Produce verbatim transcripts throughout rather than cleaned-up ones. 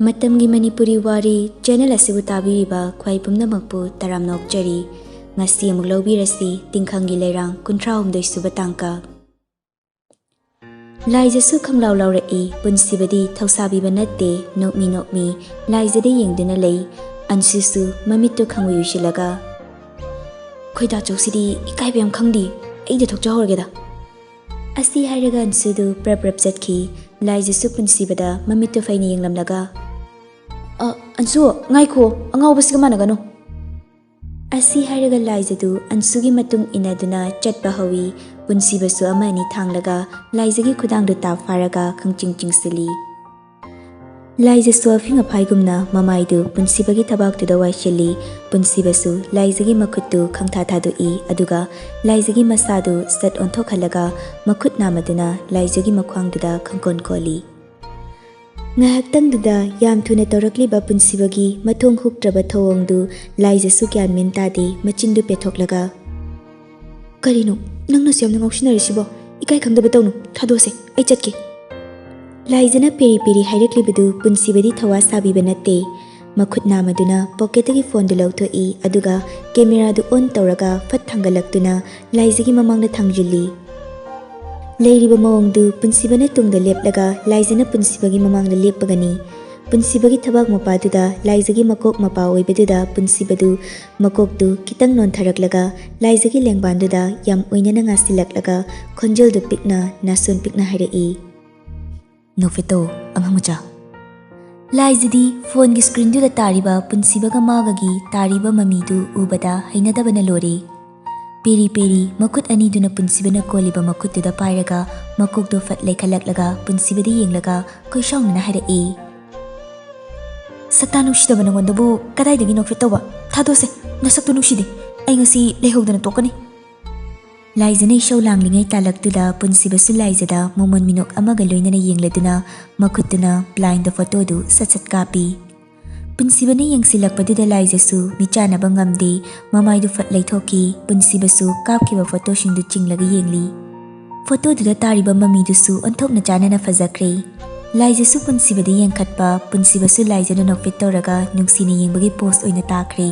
ꯃꯇꯝꯒꯤ ꯃꯅꯤꯄꯨꯔꯤ ꯋꯥꯔꯤ ꯆꯦꯅꯦꯜ ꯑꯁꯤꯕꯨ ꯇꯥꯕꯤꯔꯤꯕ ꯈ꯭ꯋꯥꯏ ꯄꯨꯝꯅꯃꯛꯄꯨ ꯇꯔꯥꯝꯅ ꯑꯣꯛꯆꯔꯤ꯫ ꯉꯁꯤ ꯑꯃꯨꯛ ꯂꯧꯕꯤꯔꯁꯤ ꯇꯤꯡꯈꯪꯒꯤ ꯂꯩꯔꯥꯡ ꯀꯨꯟꯊ꯭ꯔꯥ ꯍꯨꯝꯗꯣꯏ ꯁꯨꯕ ꯇꯥꯡꯀꯛ꯫ ꯂꯥꯏꯖꯁꯨ ꯈꯪꯂꯥꯎ ꯂꯥꯎꯔꯛꯏ꯫ ꯄꯨꯟꯁꯤꯕꯗꯤ ꯊꯧꯁꯥꯕꯤꯕ ꯅꯠꯇꯦ꯫ ꯅꯣꯛꯃꯤ ꯅꯣꯛꯃꯤ ꯂꯥꯏꯖꯗ ꯌꯦꯡꯗꯨꯅ ꯂꯩ꯫ ꯑꯟꯁꯨꯁꯨ ꯃꯃꯤꯠꯇꯨ ꯈꯪꯎꯏ ꯎꯏꯁꯤꯜꯂꯒ, "ꯈꯣꯏꯗꯥꯆꯧꯁꯤꯗꯤ ꯏꯀꯥꯏꯕ ꯌꯥꯝ ꯈꯪꯗꯦ꯫ ꯑꯩꯗ ꯊꯣꯛꯆꯍꯧꯔꯒꯦꯗ"꯫ ꯑꯁꯤ ꯍꯥꯏꯔꯒ ꯑꯟꯁꯨꯗꯨ ꯄ꯭ꯔꯞ ꯄ꯭ꯔꯞ ꯆꯠꯈꯤ꯫ ꯂꯥꯏꯖꯁꯨ ꯄꯨꯟꯁꯤꯕꯗ ꯃꯃꯤꯠꯇꯨ ꯐꯩꯅ ꯌꯦꯡꯂꯝꯂꯒ, "ꯑ, ꯑꯟꯁꯨ, ꯉꯥꯏꯈꯣ, ꯑꯉꯥꯎꯕꯁꯤꯒ ꯃꯥꯟꯅꯒꯅꯨ"꯫ ꯑꯁꯤ ꯍꯥꯏꯔꯒ ꯂꯥꯏꯖꯗꯨ ꯑꯟꯁꯨꯒꯤ ꯃꯇꯨꯡ ꯏꯟꯅꯗꯨꯅ ꯆꯠꯄ ꯍꯧꯏ꯫ ꯄꯨꯟꯁꯤꯕꯁꯨ ꯑꯃ ꯑꯅꯤ ꯊꯥꯡꯂꯒ ꯂꯥꯏꯖꯒꯤ ꯈꯨꯗꯥꯡꯗꯨ ꯇꯥꯞ ꯐꯥꯔꯒ ꯈꯪꯆꯤꯡ ꯆꯤꯡꯁꯤꯜꯂꯤ꯫ ꯂꯥꯏꯖꯁꯨ ꯑꯐꯤꯡ ꯑꯐꯥꯏꯒꯨꯝꯅ ꯃꯃꯥꯏꯗꯨ ꯄꯨꯟꯁꯤꯕꯒꯤ ꯊꯕꯥꯛꯇꯨꯗ ꯋꯥꯏꯁꯤꯜꯂꯤ꯫ ꯄꯨꯟꯁꯤꯕꯁꯨ ꯂꯥꯏꯖꯒꯤ ꯃꯈꯨꯠꯇꯨ ꯈꯪꯊꯥ ꯊꯥꯗꯣꯛꯏ, ꯑꯗꯨꯒ ꯂꯥꯏꯖꯒꯤ ꯃꯁꯥꯗꯨ ꯁꯠ ꯑꯣꯟꯊꯣꯛꯍꯜꯂꯒ ꯃꯈꯨꯠ ꯅꯥꯝꯃꯗꯨꯅ ꯂꯥꯏꯖꯒꯤ ꯃꯈ꯭ꯋꯥꯡꯗꯨꯗ ꯈꯪꯀꯣꯟ ꯀꯣꯜꯂꯤ꯫ ꯉꯥꯏꯍꯥꯛꯇꯪꯗꯨꯗ ꯌꯥꯝ ꯊꯨꯅ ꯇꯧꯔꯛꯂꯤꯕ ꯄꯨꯟꯁꯤꯕꯒꯤ ꯃꯊꯣꯡ ꯍꯨꯛꯇ꯭ꯔꯕ ꯊꯧꯑꯣꯡꯗꯨ ꯂꯥꯏꯖꯁꯨ ꯒ꯭ꯌꯥꯟ ꯃꯦꯟ ꯇꯥꯗꯦ꯫ ꯃꯆꯤꯟꯗꯨ ꯄꯦꯊꯣꯛꯂꯒ, "ꯀꯔꯤꯅꯣ ꯅꯪꯅꯁꯨ ꯌꯥꯝꯅ ꯉꯥꯎꯁꯤꯟꯅꯔꯤꯁꯤꯕꯣ? ꯏꯀꯥꯏ ꯈꯪꯗꯕ ꯇꯧꯅꯨ, ꯊꯥꯗꯣꯛꯁꯦ, ꯑꯩ ꯆꯠꯀꯦ"꯫ ꯂꯥꯏꯖꯅ ꯄꯦꯔꯤ ꯄꯦꯔꯤ ꯍꯥꯏꯔꯛꯂꯤꯕꯗꯨ ꯄꯨꯟꯁꯤꯕꯗꯤ ꯊꯋꯥ ꯁꯥꯕꯤꯕ ꯅꯠꯇꯦ꯫ ꯃꯈꯨꯠ ꯅꯥꯝꯃꯗꯨꯅ ꯄꯣꯀꯦꯠꯇꯒꯤ ꯐꯣꯟꯗꯨ ꯂꯧꯊꯣꯛꯏ, ꯑꯗꯨꯒ ꯀꯦꯃꯦꯔꯥꯗꯨ ꯑꯣꯟ ꯇꯧꯔꯒ ꯐꯠ ꯊꯥꯡꯒꯠꯂꯛꯇꯨꯅ ꯂꯥꯏꯖꯒꯤ ꯃꯃꯥꯡꯗ ꯊꯥꯡꯖꯤꯜꯂꯤ꯫ ꯂꯩꯔꯤꯕ ꯃꯑꯣꯡꯗꯨ ꯄꯨꯟꯁꯤꯕꯅ ꯇꯨꯡꯗ ꯂꯦꯞꯂꯒ ꯂꯥꯏꯖꯅ ꯄꯨꯟꯁꯤꯕꯒꯤ ꯃꯃꯥꯡꯗ ꯂꯦꯞꯄꯒꯅꯤ꯫ ꯄꯨꯟꯁꯤꯕꯒꯤ ꯊꯕꯥꯛ ꯃꯄꯥꯗꯨꯗ ꯂꯥꯏꯖꯒꯤ ꯃꯀꯣꯛ ꯃꯄꯥ ꯑꯣꯏꯕꯗꯨꯗ ꯄꯨꯟꯁꯤꯕꯗꯨ ꯃꯀꯣꯛꯇꯨ ꯈꯤꯇꯪ ꯅꯣꯟꯊꯔꯛꯂꯒ ꯂꯥꯏꯖꯒꯤ ꯂꯦꯡꯕꯥꯟꯗꯨꯗ ꯌꯥꯝ ꯑꯣꯏꯅꯅ ꯉꯥꯁꯤꯜꯂꯛꯂꯒ ꯈꯣꯟꯖꯦꯜꯗꯨ ꯄꯤꯛꯅ, ꯅꯥꯁꯣꯟ ꯄꯤꯛꯅ ꯍꯥꯏꯔꯛꯏ, "ꯅꯣꯛꯐꯦꯠꯇꯧ, ꯑꯉꯥꯡ ꯃꯆꯥ"꯫ ꯂꯥꯏꯖꯗꯤ ꯐꯣꯟꯒꯤ ꯁ꯭ꯀ꯭ꯔꯤꯟꯗꯨꯗ ꯇꯥꯔꯤꯕ ꯄꯨꯟꯁꯤꯕꯒ ꯃꯥꯒꯒꯤ ꯇꯥꯔꯤꯕ ꯃꯃꯤꯗꯨ ꯎꯕꯗ ꯍꯩꯅꯗꯕꯅ ꯂꯣꯏꯔꯦ꯫ ꯄꯦꯔꯤ ꯄꯦꯔꯤ ꯃꯈꯨꯠ ꯑꯅꯤꯗꯨꯅ ꯄꯨꯟꯁꯤꯕꯅ ꯀꯣꯜꯂꯤꯕ ꯃꯈꯨꯠꯇꯨꯗ ꯄꯥꯏꯔꯒ ꯃꯀꯣꯛꯇꯨ ꯐꯠ ꯂꯩꯈꯠꯂꯛꯂꯒ ꯄꯨꯟꯁꯤꯕꯗ ꯌꯦꯡꯂꯒ ꯈꯣꯏꯁꯥꯎꯅꯅ ꯍꯥꯏꯔꯛꯏ, "ꯁꯛꯇꯥ ꯅꯨꯡꯁꯤꯗꯕ ꯅꯉꯣꯟꯗꯕꯨ ꯀꯗꯥꯏꯗꯒꯤ ꯅꯣꯛꯐꯦꯠ ꯇꯧꯕ? ꯊꯥꯗꯣꯛꯁꯦ, ꯅꯁꯛꯇꯨ ꯅꯨꯡꯁꯤꯗꯦ꯫ ꯑꯩ ꯉꯁꯤ ꯂꯩꯍꯧꯗꯅ ꯇꯣꯛꯀꯅꯤ"꯫ ꯂꯥꯏꯖꯅ ꯏꯁꯧ ꯂꯥꯡꯂꯤꯉꯩ ꯇꯥꯂꯛꯇꯨꯗ ꯄꯨꯟꯁꯤꯕꯁꯨ ꯂꯥꯏꯖꯗ ꯃꯣꯃꯣꯟ ꯃꯤꯅꯣꯛ ꯑꯃꯒ ꯂꯣꯏꯅꯅ ꯌꯦꯡꯂꯗꯨꯅ ꯃꯈꯨꯠꯇꯨꯅ ꯕ꯭ꯂꯥꯏꯟꯗ ꯐꯣꯇꯣꯗꯨ ꯁꯠ ꯁꯠ ꯀꯥꯞꯄꯤ꯫ ꯄꯨꯟꯁꯤꯕꯅ ꯌꯦꯡꯁꯤꯜꯂꯛꯄꯗꯨꯗ ꯂꯥꯏꯖꯁꯨ ꯃꯤꯆꯥꯟꯅꯕ ꯉꯝꯗꯦ, ꯃꯃꯥꯏꯗꯨ ꯐꯠ ꯂꯩꯊꯣꯛꯈꯤ꯫ ꯄꯨꯟꯁꯤꯕꯁꯨ ꯀꯥꯞꯈꯤꯕ ꯐꯣꯇꯣꯁꯤꯡꯗꯨ ꯆꯤꯡꯂꯒ ꯌꯦꯡꯂꯤ꯫ ꯐꯣꯇꯣꯗꯨꯗ ꯇꯥꯔꯤꯕ ꯃꯃꯤꯗꯨꯁꯨ ꯑꯣꯟꯊꯣꯛꯅ ꯆꯥꯟꯅꯅ ꯐꯖꯈ꯭ꯔꯦ꯫ ꯂꯥꯏꯖꯁꯨ ꯄꯨꯟꯁꯤꯕꯗ ꯌꯦꯡꯈꯠꯄ, ꯄꯨꯟꯁꯤꯕꯁꯨ ꯂꯥꯏꯖꯅ ꯅꯣꯛꯐꯦꯠ ꯇꯧꯔꯒ ꯅꯨꯡꯁꯤꯅ ꯌꯦꯡꯕꯒꯤ ꯄꯣꯁ ꯑꯣꯏꯅ ꯇꯥꯈ꯭ꯔꯦ꯫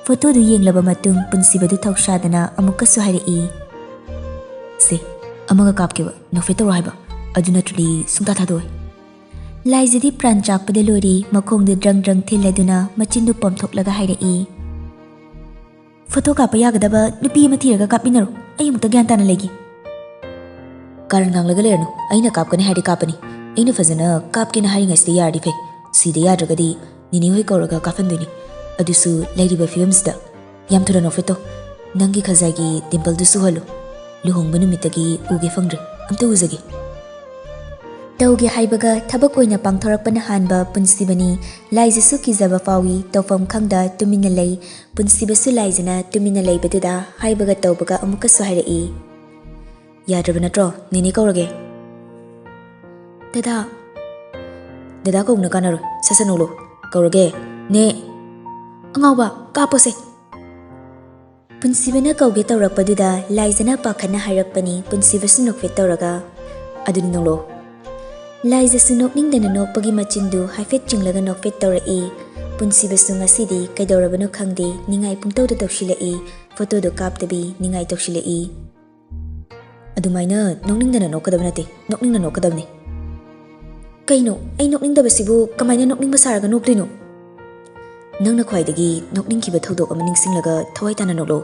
ꯐꯣꯇꯣꯗꯨ ꯌꯦꯡꯂꯕ ꯃꯇꯨꯡ ꯄꯨꯟꯁꯤꯕꯗꯨ ꯊꯧꯁꯥꯗꯅ ꯑꯃꯨꯛꯀꯁꯨ ꯍꯥꯏꯔꯛꯏ, "ꯁꯦ, ꯑꯃꯒ ꯀꯥꯞꯀꯦꯕ, ꯅꯣꯛꯐꯦꯠ ꯇꯧꯔꯣ ꯍꯥꯏꯕ, ꯑꯗꯨ ꯅꯠꯇ꯭ꯔꯗꯤ ꯁꯨꯡꯇꯥ ꯊꯥꯗꯣꯛꯑꯣꯏ꯫" ꯂꯥꯏꯖꯗꯤ ꯄ꯭ꯔꯥꯟ ꯆꯥꯛꯄꯗ ꯂꯣꯏꯔꯦ, ꯃꯈꯣꯡꯗꯨ ꯗ꯭ꯔꯪ ꯗ꯭ꯔꯪ ꯊꯤꯜꯂꯗꯨꯅ ꯃꯆꯤꯟꯗꯨ ꯄꯣꯝꯊꯣꯛꯂꯒ ꯍꯥꯏꯔꯛꯏ, "ꯐꯣꯇꯣ ꯀꯥꯞꯄ ꯌꯥꯒꯗꯕ ꯅꯨꯄꯤ ꯑꯃ ꯊꯤꯔꯒ ꯀꯥꯞꯃꯤꯟꯅꯔꯣ, ꯑꯩ ꯑꯃꯨꯛꯇ ꯒ꯭ꯌꯥꯟ ꯇꯥꯅ ꯂꯩꯒꯦ꯫" "ꯀꯥꯔꯟ ꯉꯥꯡꯂꯒ ꯂꯩꯔꯅꯨ, ꯑꯩꯅ ꯀꯥꯞꯀꯅꯤ ꯍꯥꯏꯔꯗꯤ ꯀꯥꯞꯄꯅꯤ꯫ ꯑꯩꯅ ꯐꯖꯅ ꯀꯥꯞꯀꯦꯅ ꯍꯥꯏꯔꯤꯉꯩꯁꯤꯗ ꯌꯥꯔꯗꯤ ꯐꯩ, ꯁꯤꯗ ꯌꯥꯗ꯭ꯔꯒꯗꯤ ꯅꯦꯅꯦ ꯍꯣꯏ ꯀꯧꯔꯒ ꯀꯥꯞꯍꯟꯗꯣꯏꯅꯤ, ꯑꯗꯨꯁꯨ ꯂꯩꯔꯤꯕ ꯐꯤꯕꯝꯁꯤꯗ꯫ ꯌꯥꯝ ꯊꯨꯅ ꯅꯣꯛꯐꯦꯠꯇꯣ, ꯅꯪꯒꯤ ꯈꯖꯥꯏꯒꯤ ꯗꯤꯝꯄꯜꯗꯨ ꯁꯨꯍꯜꯂꯨ꯫ ꯂꯨꯍꯣꯡꯕ ꯅꯨꯃꯤꯠꯇꯒꯤ ꯎꯒꯦ ꯐꯪꯗ꯭ꯔꯦ, ꯑꯝꯇ ꯎꯖꯒꯦ꯫" ꯇꯧꯒꯦ ꯍꯥꯏꯕꯒ ꯊꯕꯛ ꯑꯣꯏꯅ ꯄꯥꯡꯊꯣꯔꯛꯄꯅ ꯍꯥꯟꯕ ꯄꯨꯟꯁꯤꯕꯅꯤ꯫ ꯂꯥꯏꯖꯁꯨ ꯀꯤꯖꯕ ꯐꯥꯎꯏ, ꯇꯧꯐꯝ ꯈꯪꯗ ꯇꯨꯃꯤꯟꯅ ꯂꯩ꯫ ꯄꯨꯟꯁꯤꯕꯁꯨ ꯂꯥꯏꯖꯅ ꯇꯨꯃꯤꯟꯅ ꯂꯩꯕꯗꯨꯗ ꯍꯥꯏꯕꯒ ꯇꯧꯕꯒ ꯑꯃꯨꯛꯀꯁꯨ ꯍꯥꯏꯔꯛꯏ, "ꯌꯥꯗ꯭ꯔꯕ ꯅꯠꯇ꯭ꯔꯣ? ꯅꯦꯅꯦ ꯀꯧꯔꯒꯦ꯫" "ꯗꯗꯥ꯫" "ꯗꯗꯥ ꯀꯧꯅ ꯀꯥꯟꯅꯔꯣꯏ, ꯁꯠ ꯁꯠ ꯅꯣꯛꯂꯣ꯫ ꯀꯧꯔꯒꯦ, ꯅꯦ꯫ ꯑꯉꯥꯎꯕ, ꯀꯥꯞꯄꯣꯁꯦ꯫" ꯄꯨꯟꯁꯤꯕꯅ ꯀꯧꯒꯦ ꯇꯧꯔꯛꯄꯗꯨꯗ ꯂꯥꯏꯖꯅ ꯄꯥꯈꯠꯅ ꯍꯥꯏꯔꯛꯄꯅꯤ, ꯄꯨꯟꯁꯤꯕꯁꯨ ꯅꯣꯛꯐꯦꯠ ꯇꯧꯔꯒ, "ꯑꯗꯨꯗꯤ ꯅꯣꯛꯂꯣ꯫" ꯂꯥꯏꯖꯁꯨ ꯅꯣꯛꯅꯤꯡꯗꯅ ꯅꯣꯛꯄꯒꯤ ꯃꯆꯤꯟꯗꯨ ꯍꯥꯏꯐꯦꯠ ꯆꯤꯡꯂꯒ ꯅꯣꯛꯐꯦꯠ ꯇꯧꯔꯛꯏ꯫ ꯄꯨꯟꯁꯤꯕꯁꯨ ꯉꯁꯤꯗꯤ ꯀꯩꯗꯧꯔꯕꯅꯣ ꯈꯪꯗꯦ, ꯅꯤꯡꯉꯥꯏ ꯄꯨꯡꯇꯧꯗ ꯇꯧꯁꯤꯜꯂꯛꯏ, ꯐꯣꯇꯣꯗꯨ ꯀꯥꯞꯇꯕꯤ ꯅꯤꯡꯉꯥꯏ ꯇꯧꯁꯤꯜꯂꯛꯏ꯫ "ꯑꯗꯨꯃꯥꯏꯅ ꯅꯣꯛꯅꯤꯡꯗꯅ ꯅꯣꯛꯀꯗꯕ ꯅꯠꯇꯦ, ꯅꯣꯛꯅꯤꯡꯅ ꯅꯣꯛꯀꯗꯕꯅꯤ꯫" "ꯀꯩꯅꯣ, ꯑꯩ ꯅꯣꯛꯅꯤꯡꯗꯕꯁꯤꯕꯨ ꯀꯃꯥꯏꯅ ꯅꯣꯛꯅꯤꯡꯕ ꯁꯥꯔꯒ ꯅꯣꯛꯇꯣꯏꯅꯣ?" "ꯅꯪꯅ ꯈ꯭ꯋꯥꯏꯗꯒꯤ ꯅꯣꯛꯅꯤꯡꯈꯤꯕ ꯊꯧꯗꯣꯛ ꯑꯃ ꯅꯤꯡꯁꯤꯡꯂꯒ ꯊꯋꯥꯏ ꯇꯥꯅ ꯅꯣꯛꯂꯣ꯫"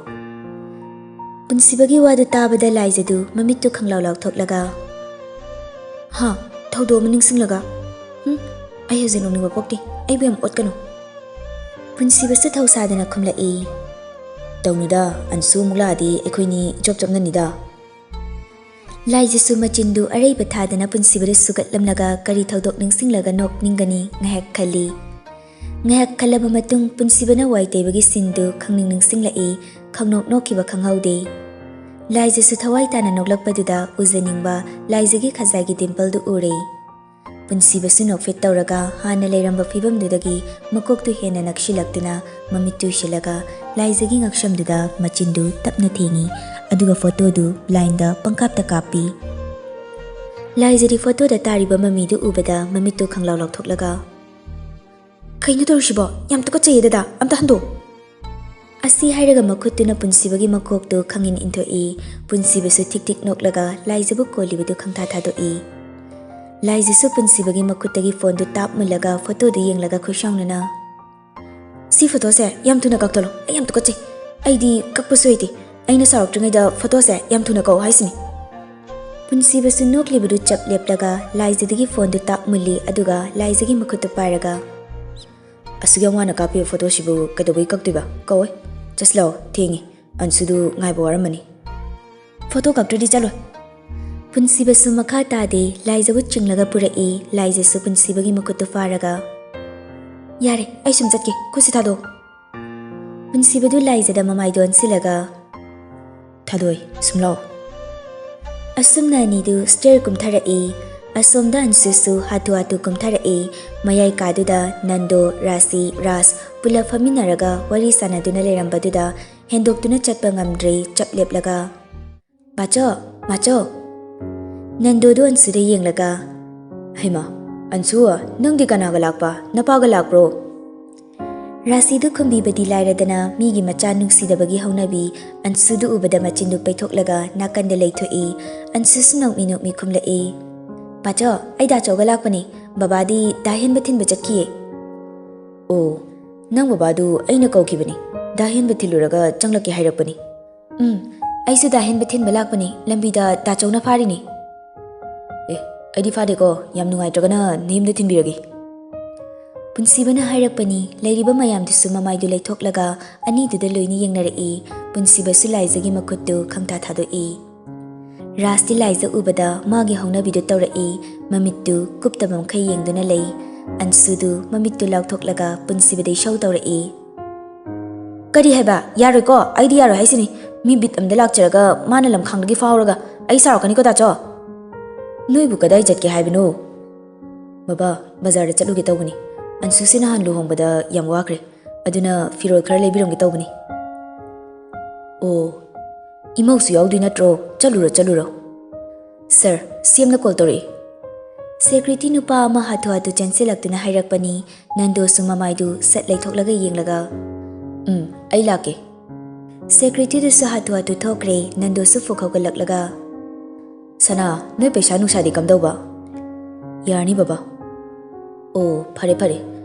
ꯄꯨꯟꯁꯤꯕꯒꯤ ꯋꯥꯗꯨ ꯇꯥꯕꯗ ꯂꯥꯏꯖꯗꯨ ꯃꯃꯤꯠꯇꯨ ꯈꯪꯂꯥꯎ ꯂꯥꯎꯊꯣꯛꯂꯒ, "ꯍꯥ? ꯊꯧꯗꯣꯛ ꯑꯃ ꯅꯤꯡꯁꯤꯡꯂꯒ? ꯍꯨꯝ, ꯑꯩ ꯍꯧꯖꯤꯛ ꯅꯣꯛꯅꯤꯡꯕ ꯄꯣꯛꯇꯦ, ꯑꯩꯕꯨ ꯌꯥꯝ ꯑꯣꯠꯀꯅꯨ꯫" ꯄꯨꯟꯁꯤꯕꯁꯨ ꯊꯧꯁꯥꯗꯅ ꯈꯨꯝꯂꯛꯏ, "ꯇꯧꯅꯨꯗ, ꯑꯟꯁꯨ ꯑꯃꯨꯛ ꯂꯥꯛꯑꯗꯤ ꯑꯩꯈꯣꯏꯅꯤ ꯏꯆꯣꯞ ꯆꯣꯞꯅꯅꯤꯗ꯫" ꯂꯥꯏꯖꯁꯨ ꯃꯆꯤꯟꯗꯨ ꯑꯔꯩꯕ ꯊꯥꯗꯅ ꯄꯨꯟꯁꯤꯕꯗ ꯁꯨꯒꯠꯂꯝꯂꯒ ꯀꯔꯤ ꯊꯧꯗꯣꯛ ꯅꯤꯡꯁꯤꯡꯂꯒ ꯅꯣꯛꯅꯤꯡꯒꯅꯤ ꯉꯥꯏꯍꯥꯛ ꯈꯜꯂꯤ꯫ ꯉꯥꯏꯍꯥꯛ ꯈꯜꯂꯕ ꯃꯇꯨꯡ ꯄꯨꯟꯁꯤꯕꯅ ꯋꯥꯏ ꯇꯩꯕꯒꯤ ꯁꯤꯟꯗꯨ ꯈꯪꯅꯤꯡ ꯅꯤꯡꯁꯤꯡꯂꯛꯏ, ꯈꯪꯅꯣꯛ ꯅꯣꯛꯈꯤꯕ ꯈꯪꯍꯧꯗꯦ꯫ ꯂꯥꯏꯖꯁꯨ ꯊꯋꯥꯏ ꯇꯥꯅ ꯅꯣꯛꯂꯛꯄꯗꯨꯗ ꯎꯖꯅꯤꯡꯕ ꯂꯥꯏꯖꯒꯤ ꯈꯖꯥꯏꯒꯤ ꯗꯤꯝꯄꯜꯗꯨ ꯎꯔꯦ꯫ ꯄꯨꯟꯁꯤꯕꯁꯨ ꯅꯣꯛꯐꯦꯠ ꯇꯧꯔꯒ ꯍꯥꯟꯅ ꯂꯩꯔꯝꯕ ꯐꯤꯕꯝꯗꯨꯗꯒꯤ ꯃꯀꯣꯛꯇꯨ ꯍꯦꯟꯅ ꯅꯛꯁꯤꯜꯂꯛꯇꯨꯅ ꯃꯃꯤꯠ ꯇꯨꯏꯁꯤꯜꯂꯒ ꯂꯥꯏꯖꯒꯤ ꯉꯛꯁꯝꯗꯨꯗ ꯃꯆꯤꯟꯗꯨ ꯇꯞꯅ ꯊꯦꯡꯏ, ꯑꯗꯨꯒ ꯐꯣꯇꯣꯗꯨ ꯕ꯭ꯂꯥꯏꯟꯗ ꯄꯪꯀꯥꯞꯇ ꯀꯥꯞꯄꯤ꯫ ꯂꯥꯏꯖꯗꯤ ꯐꯣꯇꯣꯗ ꯇꯥꯔꯤꯕ ꯃꯃꯤꯗꯨ ꯎꯕꯗ ꯃꯃꯤꯠꯇꯨ ꯈꯪꯂꯥꯎ ꯂꯥꯎꯊꯣꯛꯂꯒ, "ꯀꯩꯅꯣ ꯇꯧꯔꯤꯁꯤꯕꯣ? ꯌꯥꯝ ꯇꯨꯀꯠꯆꯩꯌꯦ ꯗꯗꯥ, ꯑꯝꯇ ꯍꯟꯗꯣꯛ!" ꯑꯁꯤ ꯍꯥꯏꯔꯒ ꯃꯈꯨꯠꯇꯨꯅ ꯄꯨꯟꯁꯤꯕꯒꯤ ꯃꯀꯣꯛꯇꯨ ꯈꯪꯏꯟ ꯏꯟꯊꯣꯛꯏ꯫ ꯄꯨꯟꯁꯤꯕꯁꯨ ꯊꯤꯛ ꯊꯤꯛ ꯅꯣꯛꯂꯒ ꯂꯥꯏꯖꯕꯨ ꯀꯣꯜꯂꯤꯕꯗꯨ ꯈꯪꯊꯥ ꯊꯥꯗꯣꯛꯏ꯫ ꯂꯥꯏꯖꯁꯨ ꯄꯨꯟꯁꯤꯕꯒꯤ ꯃꯈꯨꯠꯇꯒꯤ ꯐꯣꯟꯗꯨ ꯇꯥꯞ ꯃꯨꯜꯂꯒ ꯐꯣꯇꯣꯗꯨ ꯌꯦꯡꯂꯒ ꯈꯨꯠꯁꯥꯎꯅꯅ, "ꯁꯤ ꯐꯣꯇꯣꯁꯦ ꯌꯥꯝ ꯊꯨꯅ ꯀꯛꯊꯠꯂꯣ, ꯑꯩ ꯌꯥꯝ ꯇꯨꯀꯠꯆꯩ꯫ ꯑꯩꯗꯤ ꯀꯛꯄꯁꯨ ꯍꯩꯇꯦ꯫ ꯑꯩꯅ ꯁꯥꯎꯔꯛꯇ꯭ꯔꯤꯉꯩꯗ ꯐꯣꯇꯣꯁꯦ ꯌꯥꯝ ꯊꯨꯅ ꯀꯛꯑꯣ ꯍꯥꯏꯁꯤꯅꯤ꯫" ꯄꯨꯟꯁꯤꯕꯁꯨ ꯅꯣꯛꯂꯤꯕꯗꯨ ꯆꯞ ꯂꯦꯞꯂꯒ ꯂꯥꯏꯖꯗꯒꯤ ꯐꯣꯟꯗꯨ ꯇꯥꯞ ꯃꯨꯜꯂꯤ, ꯑꯗꯨꯒ ꯂꯥꯏꯖꯒꯤ ꯃꯈꯨꯠꯇꯨ ꯄꯥꯏꯔꯒ, "ꯑꯁꯨꯛ ꯌꯥꯝ ꯋꯥꯅ ꯀꯥꯞꯄꯤꯕ ꯐꯣꯇꯣꯁꯤꯕꯨ ꯀꯩꯗꯧꯕꯩ ꯀꯛꯇꯣꯏꯕ? ꯀꯛꯑꯣꯏ꯫ ꯆꯠꯁꯤꯜꯂꯛꯑꯣ, ꯊꯦꯡꯉꯤ꯫ ꯑꯟꯁꯨꯗꯨ ꯉꯥꯏꯕ ꯋꯥꯔꯝꯃꯅꯤ꯫ ꯐꯣꯇꯣ ꯀꯛꯇ꯭ꯔꯗꯤ ꯆꯠꯂꯣꯏ꯫" ꯄꯨꯟꯁꯤꯕꯁꯨ ꯃꯈꯥ ꯇꯥꯗꯦ, ꯂꯥꯏꯖꯕꯨ ꯆꯤꯡꯂꯒ ꯄꯨꯔꯛꯏ꯫ ꯂꯥꯏꯖꯁꯨ ꯄꯨꯟꯁꯤꯕꯒꯤ ꯃꯈꯨꯠꯇꯨ ꯐꯥꯔꯒ, "ꯌꯥꯔꯦ, ꯑꯩ ꯁꯨꯝ ꯆꯠꯀꯦ, ꯈꯨꯠꯁꯤ ꯊꯥꯗꯣꯛꯑꯣ꯫" ꯄꯨꯟꯁꯤꯕꯗꯨ ꯂꯥꯏꯖꯗ ꯃꯃꯥꯏꯗ ꯑꯣꯟꯁꯤꯜꯂꯒ, "ꯊꯥꯗꯣꯏ, ꯁꯨꯝ ꯂꯥꯛꯑꯣ꯫" ꯑꯁꯨꯝꯅ ꯑꯅꯤꯗꯨ ꯁ꯭ꯇꯦꯌꯔ ꯀꯨꯝꯊꯔꯛꯏ꯫ ꯑꯁꯣꯝꯗ ꯑꯟꯁꯨꯁꯨ ꯍꯥꯊꯨ ꯍꯥꯊꯨ ꯀꯨꯝꯊꯔꯛꯏ꯫ ꯃꯌꯥꯏ ꯀꯥꯗꯨꯗ ꯅꯟꯗꯣ, ꯔꯥꯁꯤ, ꯔꯥꯖ ꯄꯨꯂꯞ ꯐꯝꯃꯤꯟꯅꯔꯒ ꯋꯥꯔꯤ ꯁꯥꯟꯅꯗꯨꯅ ꯂꯩꯔꯝꯕꯗꯨꯗ ꯍꯦꯟꯗꯣꯛꯇꯨꯅ ꯆꯠꯄ ꯉꯝꯗ꯭ꯔꯦ, ꯆꯞ ꯂꯦꯞꯂꯒ, "ꯃꯥꯆꯧ, ꯃꯥꯆꯧ!" ꯅꯟꯗꯣꯗꯨ ꯑꯟꯁꯨꯗ ꯌꯦꯡꯂꯒ, "ꯍꯩꯃꯥ, ꯑꯟꯁꯨ, ꯅꯪꯗꯤ ꯀꯅꯥꯒ ꯂꯥꯛꯄ? ꯅꯄꯥꯒ ꯂꯥꯛꯄ꯭ꯔꯣ?" ꯔꯥꯁꯤꯗꯨ ꯈꯨꯝꯕꯤꯕꯗꯤ ꯂꯥꯏꯔꯗꯅ ꯃꯤꯒꯤ ꯃꯆꯥ ꯅꯨꯡꯁꯤꯗꯕꯒꯤ ꯍꯧꯅꯕꯤ ꯑꯟꯁꯨꯗꯨ ꯎꯕꯗ ꯃꯆꯤꯟꯗꯨ ꯄꯩꯊꯣꯛꯂꯒ ꯅꯥꯀꯟꯗ ꯂꯩꯊꯣꯛꯏ꯫ ꯑꯟꯁꯨꯁꯨ ꯅꯣꯛꯃꯤ ꯅꯣꯛꯃꯤ ꯈꯨꯝꯂꯛꯏ, "ꯃꯥꯆꯧ, ꯑꯩ ꯗꯥꯆꯧꯒ ꯂꯥꯛꯄꯅꯤ꯫ ꯕꯕꯥꯗꯤ ꯗꯥ ꯍꯦꯟꯕ ꯊꯤꯟꯕ ꯆꯠꯈꯤꯌꯦ꯫" "ꯑꯣ, ꯅꯪ ꯕꯕꯥꯗꯨ ꯑꯩꯅ ꯀꯧꯈꯤꯕꯅꯤ꯫ ꯗꯥ ꯍꯦꯟꯕ ꯊꯤꯜꯂꯨꯔꯒ ꯆꯪꯂꯛꯀꯦ ꯍꯥꯏꯔꯛꯄꯅꯤ꯫" "ꯎꯝ, ꯑꯩꯁꯨ ꯗꯥ ꯍꯦꯟꯕ ꯊꯤꯟꯕ ꯂꯥꯛꯄꯅꯤ, ꯂꯝꯕꯤꯗ ꯗꯥꯆꯧꯅ ꯐꯥꯔꯤꯅꯤ꯫" "ꯑꯦ, ꯑꯩꯗꯤ ꯐꯥꯗꯦꯀꯣ, ꯌꯥꯝ ꯅꯨꯡꯉꯥꯏꯇ꯭ꯔꯒꯅ ꯅꯌꯨꯝꯗ ꯊꯤꯟꯕꯤꯔꯒꯦ꯫" ꯄꯨꯟꯁꯤꯕꯅ ꯍꯥꯏꯔꯛꯄꯅꯤ꯫ ꯂꯩꯔꯤꯕ ꯃꯌꯥꯝꯗꯨꯁꯨ ꯃꯃꯥꯏꯗꯨ ꯂꯩꯊꯣꯛꯂꯒ ꯑꯅꯤꯗꯨꯗ ꯂꯣꯏꯅ ꯌꯦꯡꯅꯔꯛꯏ꯫ ꯄꯨꯟꯁꯤꯕꯁꯨ ꯂꯥꯏꯖꯒꯤ ꯃꯈꯨꯠꯇꯨ ꯈꯪꯊꯥ ꯊꯥꯗꯣꯛꯏ꯫ ꯔꯥꯖꯇꯤ ꯂꯥꯏꯖ ꯎꯕꯗ ꯃꯥꯒꯤ ꯍꯧꯅꯕꯤꯗꯨ ꯇꯧꯔꯛꯏ꯫ ꯃꯃꯤꯠꯇꯨ ꯀꯨꯞꯇꯕ ꯃꯈꯩ ꯌꯦꯡꯗꯨꯅ ꯂꯩ꯫ ꯑꯟꯁꯨꯗꯨ ꯃꯃꯤꯠꯇꯨ ꯂꯥꯎꯊꯣꯛꯂꯒ ꯄꯨꯟꯁꯤꯕꯗ ꯏꯁꯧ ꯇꯧꯔꯛꯏ꯫ "ꯀꯔꯤ ꯍꯥꯏꯕ? ꯌꯥꯔꯣꯏꯀꯣ? ꯑꯩꯗꯤ ꯌꯥꯔꯣꯏ ꯍꯥꯏꯁꯤꯅꯤ꯫ ꯃꯤ ꯕꯤꯠ ꯑꯃꯗ ꯂꯥꯛꯆꯔꯒ ꯃꯥꯅ ꯂꯝꯈꯥꯡꯗꯒꯤ ꯐꯥꯎꯔꯒ ꯑꯩ ꯁꯥꯎꯔꯛꯀꯅꯤꯀꯣ, ꯗꯥꯆꯧ!" "ꯅꯣꯏꯕꯨ ꯀꯗꯥꯏ ꯆꯠꯀꯦ ꯍꯥꯏꯕꯅꯣ?" "ꯕꯕꯥ, ꯕꯖꯥꯔꯗ ꯆꯠꯂꯨꯒꯦ ꯇꯧꯕꯅꯤ꯫ ꯑꯟꯁꯨꯁꯦ ꯅꯍꯥꯟ ꯂꯨꯍꯣꯡꯕꯗ ꯌꯥꯝ ꯋꯥꯈ꯭ꯔꯦ, ꯑꯗꯨꯅ ꯐꯤꯔꯣꯜ ꯈꯔ ꯂꯩꯕꯤꯔꯝꯒꯦ ꯇꯧꯕꯅꯤ꯫" "ꯑꯣ, ꯏꯃꯧꯁꯨ ꯌꯥꯎꯗꯣꯏ ꯅꯠꯇ꯭ꯔꯣ? ꯆꯠꯂꯨꯔꯣ, ꯆꯠꯂꯨꯔꯣ꯫" "ꯁꯔ, ꯁꯤ ꯑꯦꯝꯅ ꯀꯣꯜ ꯇꯧꯔꯛꯏ꯫" ꯁꯦꯀ꯭ꯌꯨꯔꯤꯇꯤ ꯅꯨꯄꯥ ꯑꯃ ꯍꯥꯊꯨ ꯍꯥꯊꯨ ꯆꯦꯟꯁꯤꯜꯂꯛꯇꯨꯅ ꯍꯥꯏꯔꯛꯄꯅꯤ꯫ ꯅꯟꯗꯣꯁꯨ ꯃꯃꯥꯏꯗꯨ ꯁꯠ ꯂꯩꯊꯣꯛꯂꯒ ꯌꯦꯡꯂꯒ, "ꯎꯝ, ꯑꯩ ꯂꯥꯛꯀꯦ꯫" ꯁꯦꯀ꯭ꯌꯨꯔꯤꯇꯤꯗꯨꯁꯨ ꯍꯥꯊꯨ ꯍꯥꯊꯨ ꯊꯣꯛꯈ꯭ꯔꯦ꯫ ꯅꯟꯗꯣꯁꯨ ꯐꯨꯛ ꯍꯧꯒꯠꯂꯛꯂꯒ, "ꯁꯅꯥ, ꯅꯣꯏ ꯄꯩꯁꯥ ꯅꯨꯡꯁꯥꯗꯤ ꯀꯝꯗꯧꯕ?" "ꯌꯥꯔꯅꯤ ꯕꯕꯥ꯫" "ꯑꯣ, ꯐꯔꯦ ꯐꯔꯦ,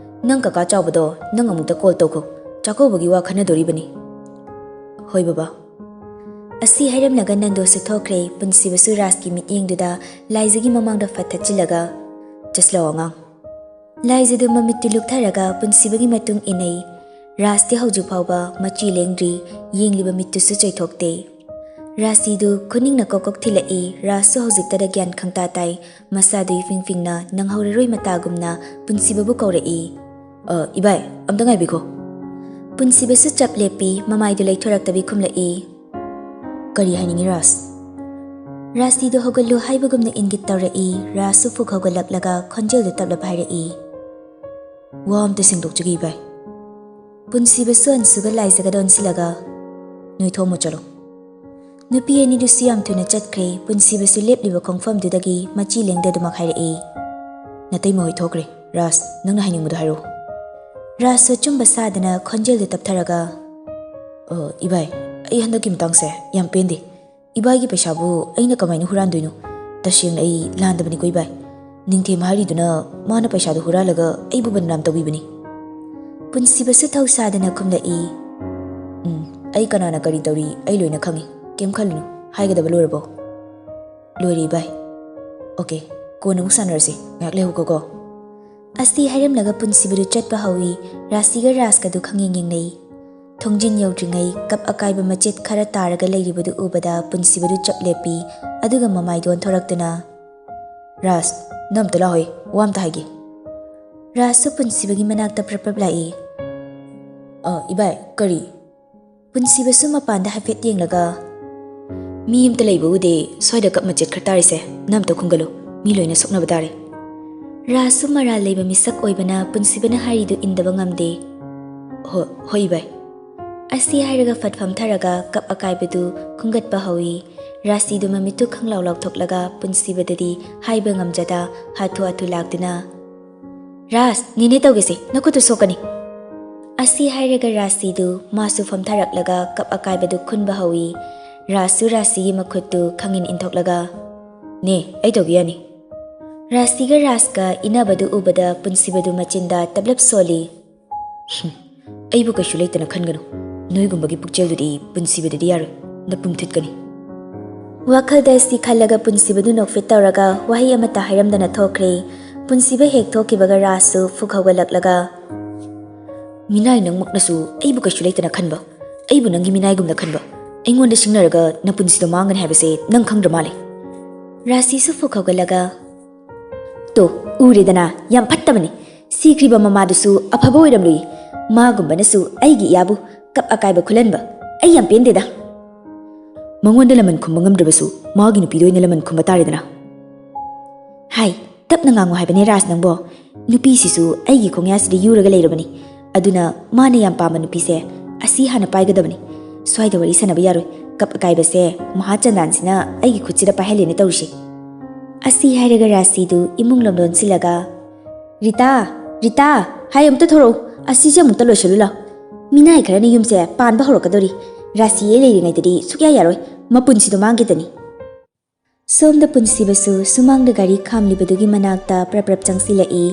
ꯅꯪ ꯀꯀꯥ ꯆꯥꯎꯕꯗꯣ ꯅꯪ ꯑꯃꯨꯛꯇ ꯀꯣꯜ ꯇꯧꯈꯣ, ꯆꯥꯛꯀꯧꯕꯒꯤ ꯋꯥ ꯈꯟꯅꯗꯣꯔꯤꯕꯅꯤ꯫" "ꯍꯣꯏ ꯕꯕꯥ꯫" ꯑꯁꯤ ꯍꯥꯏꯔꯝꯂꯒ ꯅꯟꯗꯣꯁꯨ ꯊꯣꯛꯈ꯭ꯔꯦ꯫ ꯄꯨꯟꯁꯤꯕꯁꯨ ꯔꯥꯖꯀꯤ ꯃꯤꯠꯌꯦꯡꯗꯨꯗ ꯂꯥꯏꯖꯒꯤ ꯃꯃꯥꯡꯗ ꯐꯠ ꯊꯠꯆꯤꯜꯂꯒ, "ꯆꯠꯁꯤꯜꯂꯛꯑꯣ ꯑꯉꯥꯡ꯫" ꯂꯥꯏꯖꯗꯨ ꯃꯃꯤꯠꯇꯨ ꯂꯨꯛꯊꯔꯒ ꯄꯨꯟꯁꯤꯕꯒꯤ ꯃꯇꯨꯡ ꯏꯟꯅꯩ꯫ ꯔꯥꯖꯇꯤ ꯍꯧꯖꯤꯛ ꯐꯥꯎꯕ ꯃꯆꯤ ꯂꯦꯡꯗ꯭ꯔꯤ, ꯌꯦꯡꯂꯤꯕ ꯃꯤꯠꯇꯨꯁꯨ ꯆꯣꯏꯊꯣꯛꯇꯦ꯫ ꯔꯥꯁꯤꯗꯨ ꯈꯨꯅꯤꯡꯅ ꯀꯣꯛ ꯀꯣꯛ ꯊꯤꯜꯂꯛꯏ꯫ ꯔꯥꯖꯁꯨ ꯍꯧꯖꯤꯛꯇꯗ ꯒ꯭ꯌꯥꯟ ꯈꯪꯇꯥ ꯇꯥꯏ꯫ ꯃꯁꯥꯗꯨ ꯏꯐꯤꯡ ꯐꯤꯡꯅ ꯅꯪꯍꯧꯔꯔꯣꯏ ꯃꯇꯥꯒꯨꯝꯅ ꯄꯨꯟꯁꯤꯕꯕꯨ ꯀꯧꯔꯛꯏ꯫ "ꯑ, ꯏꯕꯥꯏ, ꯑꯝꯇ ꯉꯥꯏꯕꯤꯈꯣ꯫" ꯄꯨꯟꯁꯤꯕꯁꯨ ꯆꯞ ꯂꯦꯞꯄꯤ, ꯃꯃꯥꯏꯗꯨ ꯂꯩꯊꯣꯔꯛꯇꯕꯤ ꯈꯨꯝꯂꯛꯏ꯫ "ꯀꯔꯤ ꯍꯥꯏꯅꯤꯡꯉꯤ ꯔꯥꯖ?" ꯔꯥꯁꯤꯗꯨ ꯍꯧꯒꯠꯂꯨ ꯍꯥꯏꯕꯒꯨꯝꯅ ꯏꯪꯒꯤꯠ ꯇꯧꯔꯛꯏ꯫ ꯔꯥꯖꯁꯨ ꯐꯨꯛ ꯍꯧꯒꯠꯂꯛꯂꯒ ꯈꯣꯟꯖꯦꯜꯗꯨ ꯇꯞꯂꯞ ꯍꯥꯏꯔꯛꯏ꯫ "ꯋꯥ ꯑꯝꯇ ꯁꯦꯡꯗꯣꯛꯆꯒꯦ ꯏꯕꯥꯏ꯫" ꯄꯨꯟꯁꯤꯕꯁꯨ ꯑꯟꯁꯨꯒ ꯂꯥꯏꯖꯒꯗ ꯑꯣꯟꯁꯤꯜꯂꯒ, "ꯅꯣꯏ ꯊꯣꯡꯃꯣ ꯆꯠꯂꯣ꯫" ꯅꯨꯄꯤ ꯑꯅꯤꯗꯨꯁꯨ ꯌꯥꯝ ꯊꯨꯅ ꯆꯠꯈ꯭ꯔꯦ꯫ ꯄꯨꯟꯁꯤꯕꯁꯨ ꯂꯦꯞꯂꯤꯕ ꯈꯣꯡꯐꯝꯗꯨꯗꯒꯤ ꯃꯆꯤ ꯂꯦꯡꯗꯗꯨꯃꯛ ꯍꯥꯏꯔꯛꯏ꯫ "ꯅꯇꯩꯃ ꯍꯣꯏ ꯊꯣꯛꯈ꯭ꯔꯦ꯫ ꯔꯥꯖ, ꯅꯪꯅ ꯍꯥꯏꯅꯤꯡꯕꯗꯣ ꯍꯥꯏꯔꯛꯑꯣ꯫" ꯔꯥꯖꯁꯨ ꯑꯆꯨꯝꯕ ꯁꯥꯗꯅ ꯈꯣꯟꯖꯦꯜꯗꯨ ꯇꯞꯊꯔꯒ, "ꯑ, ꯏꯕꯥꯏ, ꯑꯩ ꯍꯟꯗꯛꯀꯤ ꯃꯇꯥꯡꯁꯦ ꯌꯥꯝ ꯄꯦꯟꯗꯦ꯫ ꯏꯕꯥꯏꯒꯤ ꯄꯩꯁꯥꯕꯨ ꯑꯩꯅ ꯀꯃꯥꯏꯅ ꯍꯨꯔꯥꯟꯗꯣꯏꯅꯣ? ꯇꯁꯦꯡꯅ ꯑꯩ ꯂꯥꯟꯗꯕꯅꯤꯀꯣ ꯏꯕꯥꯏ꯫ ꯅꯤꯡꯊꯦꯝ ꯍꯥꯏꯔꯤꯗꯨꯅ ꯃꯥꯅ ꯄꯩꯁꯥꯗꯨ ꯍꯨꯔꯥꯜꯂꯒ ꯑꯩꯕꯨ ꯕꯗꯅꯥꯝ ꯇꯧꯕꯤꯕꯅꯤ꯫" ꯄꯨꯟꯁꯤꯕꯁꯨ ꯊꯧ ꯁꯥꯗꯅ ꯈꯨꯝꯂꯛꯏ꯫ "ꯎꯝ, ꯑꯩ ꯀꯅꯥꯅ ꯀꯔꯤ ꯇꯧꯔꯤ ꯑꯩ ꯂꯣꯏꯅ ꯈꯪꯉꯤ꯫ ꯀꯩꯝ ꯈꯜꯂꯨꯅꯨ꯫ ꯍꯥꯏꯒꯗꯕ ꯂꯣꯏꯔꯕꯣ?" "ꯂꯣꯏꯔꯦ ꯏꯕꯥꯏ꯫" "ꯑꯣꯀꯦ, ꯀꯣꯟꯅ ꯑꯃꯨꯛ ꯁꯥꯟꯅꯔꯁꯤ꯫ ꯉꯥꯏꯍꯥꯛ ꯂꯩꯍꯧꯀꯣꯀꯣ꯫" ꯑꯁꯤ ꯍꯥꯏꯔꯝꯂꯒ ꯄꯨꯟꯁꯤꯕꯗꯨ ꯆꯠꯄ ꯍꯧꯏ꯫ ꯔꯥꯁꯤꯒ ꯔꯥꯖꯀꯗꯨ ꯈꯪꯌꯦꯡ ꯌꯦꯡꯅꯩ꯫ ꯊꯣꯡꯖꯤꯟ ꯌꯧꯗ꯭ꯔꯤꯉꯩ ꯀꯞ ꯑꯀꯥꯏꯕ ꯃꯆꯦꯠ ꯈꯔ ꯇꯥꯔꯒ ꯂꯩꯔꯤꯕꯗꯨ ꯎꯕꯗ ꯄꯨꯟꯁꯤꯕꯗꯨ ꯆꯞ ꯂꯦꯞꯄꯤ꯫ ꯑꯗꯨꯒ ꯃꯃꯥꯏꯗꯨ ꯑꯣꯟꯊꯣꯔꯛꯇꯨꯅ, "ꯔꯥꯖ, ꯅꯪ ꯑꯝꯇ ꯂꯥꯛꯍꯣꯏ, ꯋꯥ ꯑꯝꯇ ꯍꯥꯏꯒꯦ꯫" ꯔꯥꯖꯁꯨ ꯄꯨꯟꯁꯤꯕꯒꯤ ꯃꯅꯥꯛꯇ ꯄ꯭ꯔꯞ ꯄ꯭ꯔꯞ ꯂꯥꯛꯏ꯫ "ꯑ, ꯏꯕꯥꯏ, ꯀꯔꯤ?" ꯄꯨꯟꯁꯤꯕꯁꯨ ꯃꯄꯥꯟꯗ ꯍꯥꯏꯐꯦꯠ ꯌꯦꯡꯂꯒ, "ꯃꯤ ꯑꯝꯇ ꯂꯩꯕ ꯎꯗꯦ, ꯁ꯭ꯋꯥꯏꯗ ꯀꯞ ꯃꯆꯦꯠ ꯈꯔ ꯇꯥꯔꯤꯁꯦ, ꯅꯪ ꯑꯝꯇ ꯈꯨꯝꯒꯠꯂꯨ, ꯃꯤ ꯂꯣꯏꯅ ꯁꯣꯛꯅꯕ ꯇꯥꯔꯦ꯫" ꯔꯥꯖꯁꯨ ꯃꯔꯥꯜ ꯂꯩꯕ ꯃꯤꯁꯛ ꯑꯣꯏꯕꯅ ꯄꯨꯟꯁꯤꯕꯅ ꯍꯥꯏꯔꯤꯗꯨ ꯏꯟꯗꯕ ꯉꯝꯗꯦ꯫ "ꯍꯣ-, ꯍꯣꯏ ꯏꯕꯥꯏ꯫" ꯑꯁꯤ ꯍꯥꯏꯔꯒ ꯐꯠ ꯐꯝꯊꯔꯒ ꯀꯞ ꯑꯀꯥꯏꯕꯗꯨ ꯈꯨꯝꯒꯠꯄ ꯍꯧꯏ꯫ ꯔꯥꯁꯤꯗꯨ ꯃꯃꯤꯠꯇꯨ ꯈꯪꯂꯥꯎ ꯂꯥꯎꯊꯣꯛꯂꯒ ꯄꯨꯟꯁꯤꯕꯗꯗꯤ ꯍꯥꯏꯕ ꯉꯝꯖꯗ ꯍꯥꯊꯨ ꯍꯥꯊꯨ ꯂꯥꯛꯇꯨꯅ, "ꯔꯥꯁ, ꯅꯦꯅꯦ ꯇꯧꯒꯦꯁꯦ, ꯅꯈꯨꯠꯇꯨ ꯁꯣꯛꯀꯅꯤ!" ꯑꯁꯤ ꯍꯥꯏꯔꯒ ꯔꯥꯁꯤꯗꯨ ꯃꯥꯁꯨ ꯐꯝꯊꯔꯛꯂꯒ ꯀꯞ ꯑꯀꯥꯏꯕꯗꯨ ꯈꯨꯟꯕ ꯍꯧꯏ꯫ ꯔꯥꯁꯁꯨ ꯔꯥꯁꯤꯒꯤ ꯃꯈꯨꯠꯇꯨ ꯈꯪꯏꯟ ꯏꯟꯊꯣꯛꯂꯒ, "ꯅꯦ, ꯑꯩ ꯇꯧꯒꯦ ꯌꯥꯅꯤ꯫" ꯔꯥꯁꯤꯒ ꯔꯥꯁꯀ ꯏꯟꯅꯕꯗꯨ ꯎꯕꯗ ꯄꯨꯟꯁꯤꯕꯗꯨ ꯃꯆꯤꯟꯗ ꯇꯞꯂꯞ ꯁꯣꯜꯂꯤ꯫ "ꯍꯨꯝ, ꯑꯩꯕꯨ ꯀꯩꯁꯨ ꯂꯩꯇꯅ ꯈꯟꯒꯅꯨ꯫ ꯅꯣꯏꯒꯨꯝꯕꯒꯤ ꯄꯨꯛꯆꯦꯜꯗꯨꯗꯤ ꯄꯨꯟꯁꯤꯕꯗꯗꯤ ꯌꯥꯔꯣꯏ, ꯅꯄꯨꯝ ꯊꯤꯠꯀꯅꯤ꯫" ꯋꯥꯈꯜꯗ ꯑꯁꯤ ꯈꯜꯂꯒ ꯄꯨꯟꯁꯤꯕꯗꯨ ꯅꯣꯛꯐꯦꯠ ꯇꯧꯔꯒ ꯋꯥꯍꯩ ꯑꯃꯠꯇ ꯍꯥꯏꯔꯝꯗꯅ ꯊꯣꯛꯈ꯭ꯔꯦ꯫ ꯄꯨꯟꯁꯤꯕ ꯍꯦꯛ ꯊꯣꯛꯈꯤꯕꯒ ꯔꯥꯁꯁꯨ ꯐꯨꯛ ꯍꯧꯒꯠꯂꯛꯂꯒ, "ꯃꯤꯅꯥꯏ ꯅꯪꯃꯛꯅꯁꯨ ꯑꯩꯕꯨ ꯀꯩꯁꯨ ꯂꯩꯇꯅ ꯈꯟꯕ, ꯑꯩꯕꯨ ꯅꯪꯒꯤ ꯃꯤꯅꯥꯏꯒꯨꯝꯅ ꯈꯟꯕ, ꯑꯩꯉꯣꯟꯗ ꯁꯤꯡꯅꯔꯒ ꯅꯄꯨꯟꯁꯤꯗꯣ ꯃꯥꯡꯒꯅꯤ ꯍꯥꯏꯕꯁꯦ ꯅꯪ ꯈꯪꯗ꯭ꯔ ꯃꯥꯜꯂꯦ꯫" ꯔꯥꯁꯤꯁꯨ ꯐꯨꯛ ꯍꯧꯒꯠꯂꯒ, "ꯇꯣ, ꯎꯔꯦꯗꯅ, ꯌꯥꯝ ꯐꯠꯇꯕꯅꯤ꯫ ꯁꯤꯈ꯭ꯔꯤꯕ ꯃꯃꯥꯗꯨꯁꯨ ꯑꯐꯕ ꯑꯣꯏꯔꯝꯂꯣꯏ꯫ ꯃꯥꯒꯨꯝꯕꯅꯁꯨ ꯑꯩꯒꯤ ꯏꯌꯥꯕꯨ ꯀꯞ ꯑꯀꯥꯏꯕ ꯈꯨꯜꯍꯟꯕ꯫ ꯑꯩ ꯌꯥꯝ ꯄꯦꯟꯗꯦꯗ꯫" "ꯃꯉꯣꯟꯗ ꯂꯃꯟ ꯈꯨꯝꯕ ꯉꯝꯗ꯭ꯔꯕꯁꯨ ꯃꯥꯒꯤ ꯅꯨꯄꯤꯗ ꯑꯣꯏꯅ ꯂꯃꯟ ꯈꯨꯝꯕ ꯇꯥꯔꯦꯗꯅ꯫" "ꯍꯥꯏ, ꯇꯞꯅ ꯉꯥꯡꯉꯨ ꯍꯥꯏꯕꯅꯦ ꯔꯥꯖ ꯅꯪꯕꯣ꯫ ꯅꯨꯄꯤꯁꯤꯁꯨ ꯑꯩꯒꯤ ꯈꯣꯡꯌꯥꯁꯤꯗ ꯌꯨꯔꯒ ꯂꯩꯔꯕꯅꯤ꯫ ꯑꯗꯨꯅ ꯃꯥꯅ ꯌꯥꯝ ꯄꯥꯝꯕ ꯅꯨꯄꯤꯁꯦ ꯑꯁꯤ ꯍꯥꯟꯅ ꯄꯥꯏꯒꯗꯕꯅꯤ꯫ ꯁ꯭ꯋꯥꯏꯗ ꯋꯥꯔꯤ ꯁꯥꯟꯅꯕ ꯌꯥꯔꯣꯏ꯫ ꯀꯞ ꯑꯀꯥꯏꯕꯁꯦ ꯃꯍꯥꯆꯟꯗꯥꯟꯁꯤꯅ ꯑꯩꯒꯤ ꯈꯨꯠꯁꯤꯗ ꯄꯥꯏꯍꯜꯂꯦꯅ ꯇꯧꯔꯤꯁꯦ꯫" ꯑꯁꯤ ꯍꯥꯏꯔꯒ ꯔꯥꯁꯤꯗꯨ ꯏꯃꯨꯡ ꯂꯣꯝꯗ ꯑꯣꯟꯁꯤꯜꯂꯒ, "ꯔꯤꯇꯥ, ꯔꯤꯇꯥ, ꯍꯥꯏ ꯑꯃꯨꯛꯇ ꯊꯣꯔꯛꯎ꯫ ꯑꯁꯤꯁꯦ ꯑꯃꯨꯛꯇ ꯂꯣꯏꯁꯜꯂꯨ ꯂꯥꯎ꯫ ꯃꯤꯅꯥꯏ ꯈꯔꯅ ꯌꯨꯝꯁꯦ ꯄꯥꯟꯕ ꯍꯧꯔꯛꯀꯗꯧꯔꯤ꯫ ꯔꯥꯁꯤ ꯑꯩ ꯂꯩꯔꯤꯉꯩꯗꯗꯤ ꯁꯨꯛꯌꯥ ꯌꯥꯔꯣꯏ꯫ ꯃꯄꯨꯟꯁꯤꯗꯣ ꯃꯥꯡꯒꯦꯇꯅꯤ꯫" ꯁꯣꯝꯗ ꯄꯨꯟꯁꯤꯕꯁꯨ ꯁꯨꯃꯥꯡꯗ ꯒꯥꯔꯤ ꯈꯥꯝꯂꯤꯕꯗꯨꯒꯤ ꯃꯅꯥꯛꯇ ꯄ꯭ꯔꯞ ꯄ꯭ꯔꯞ ꯆꯪꯁꯤꯜꯂꯛꯏ꯫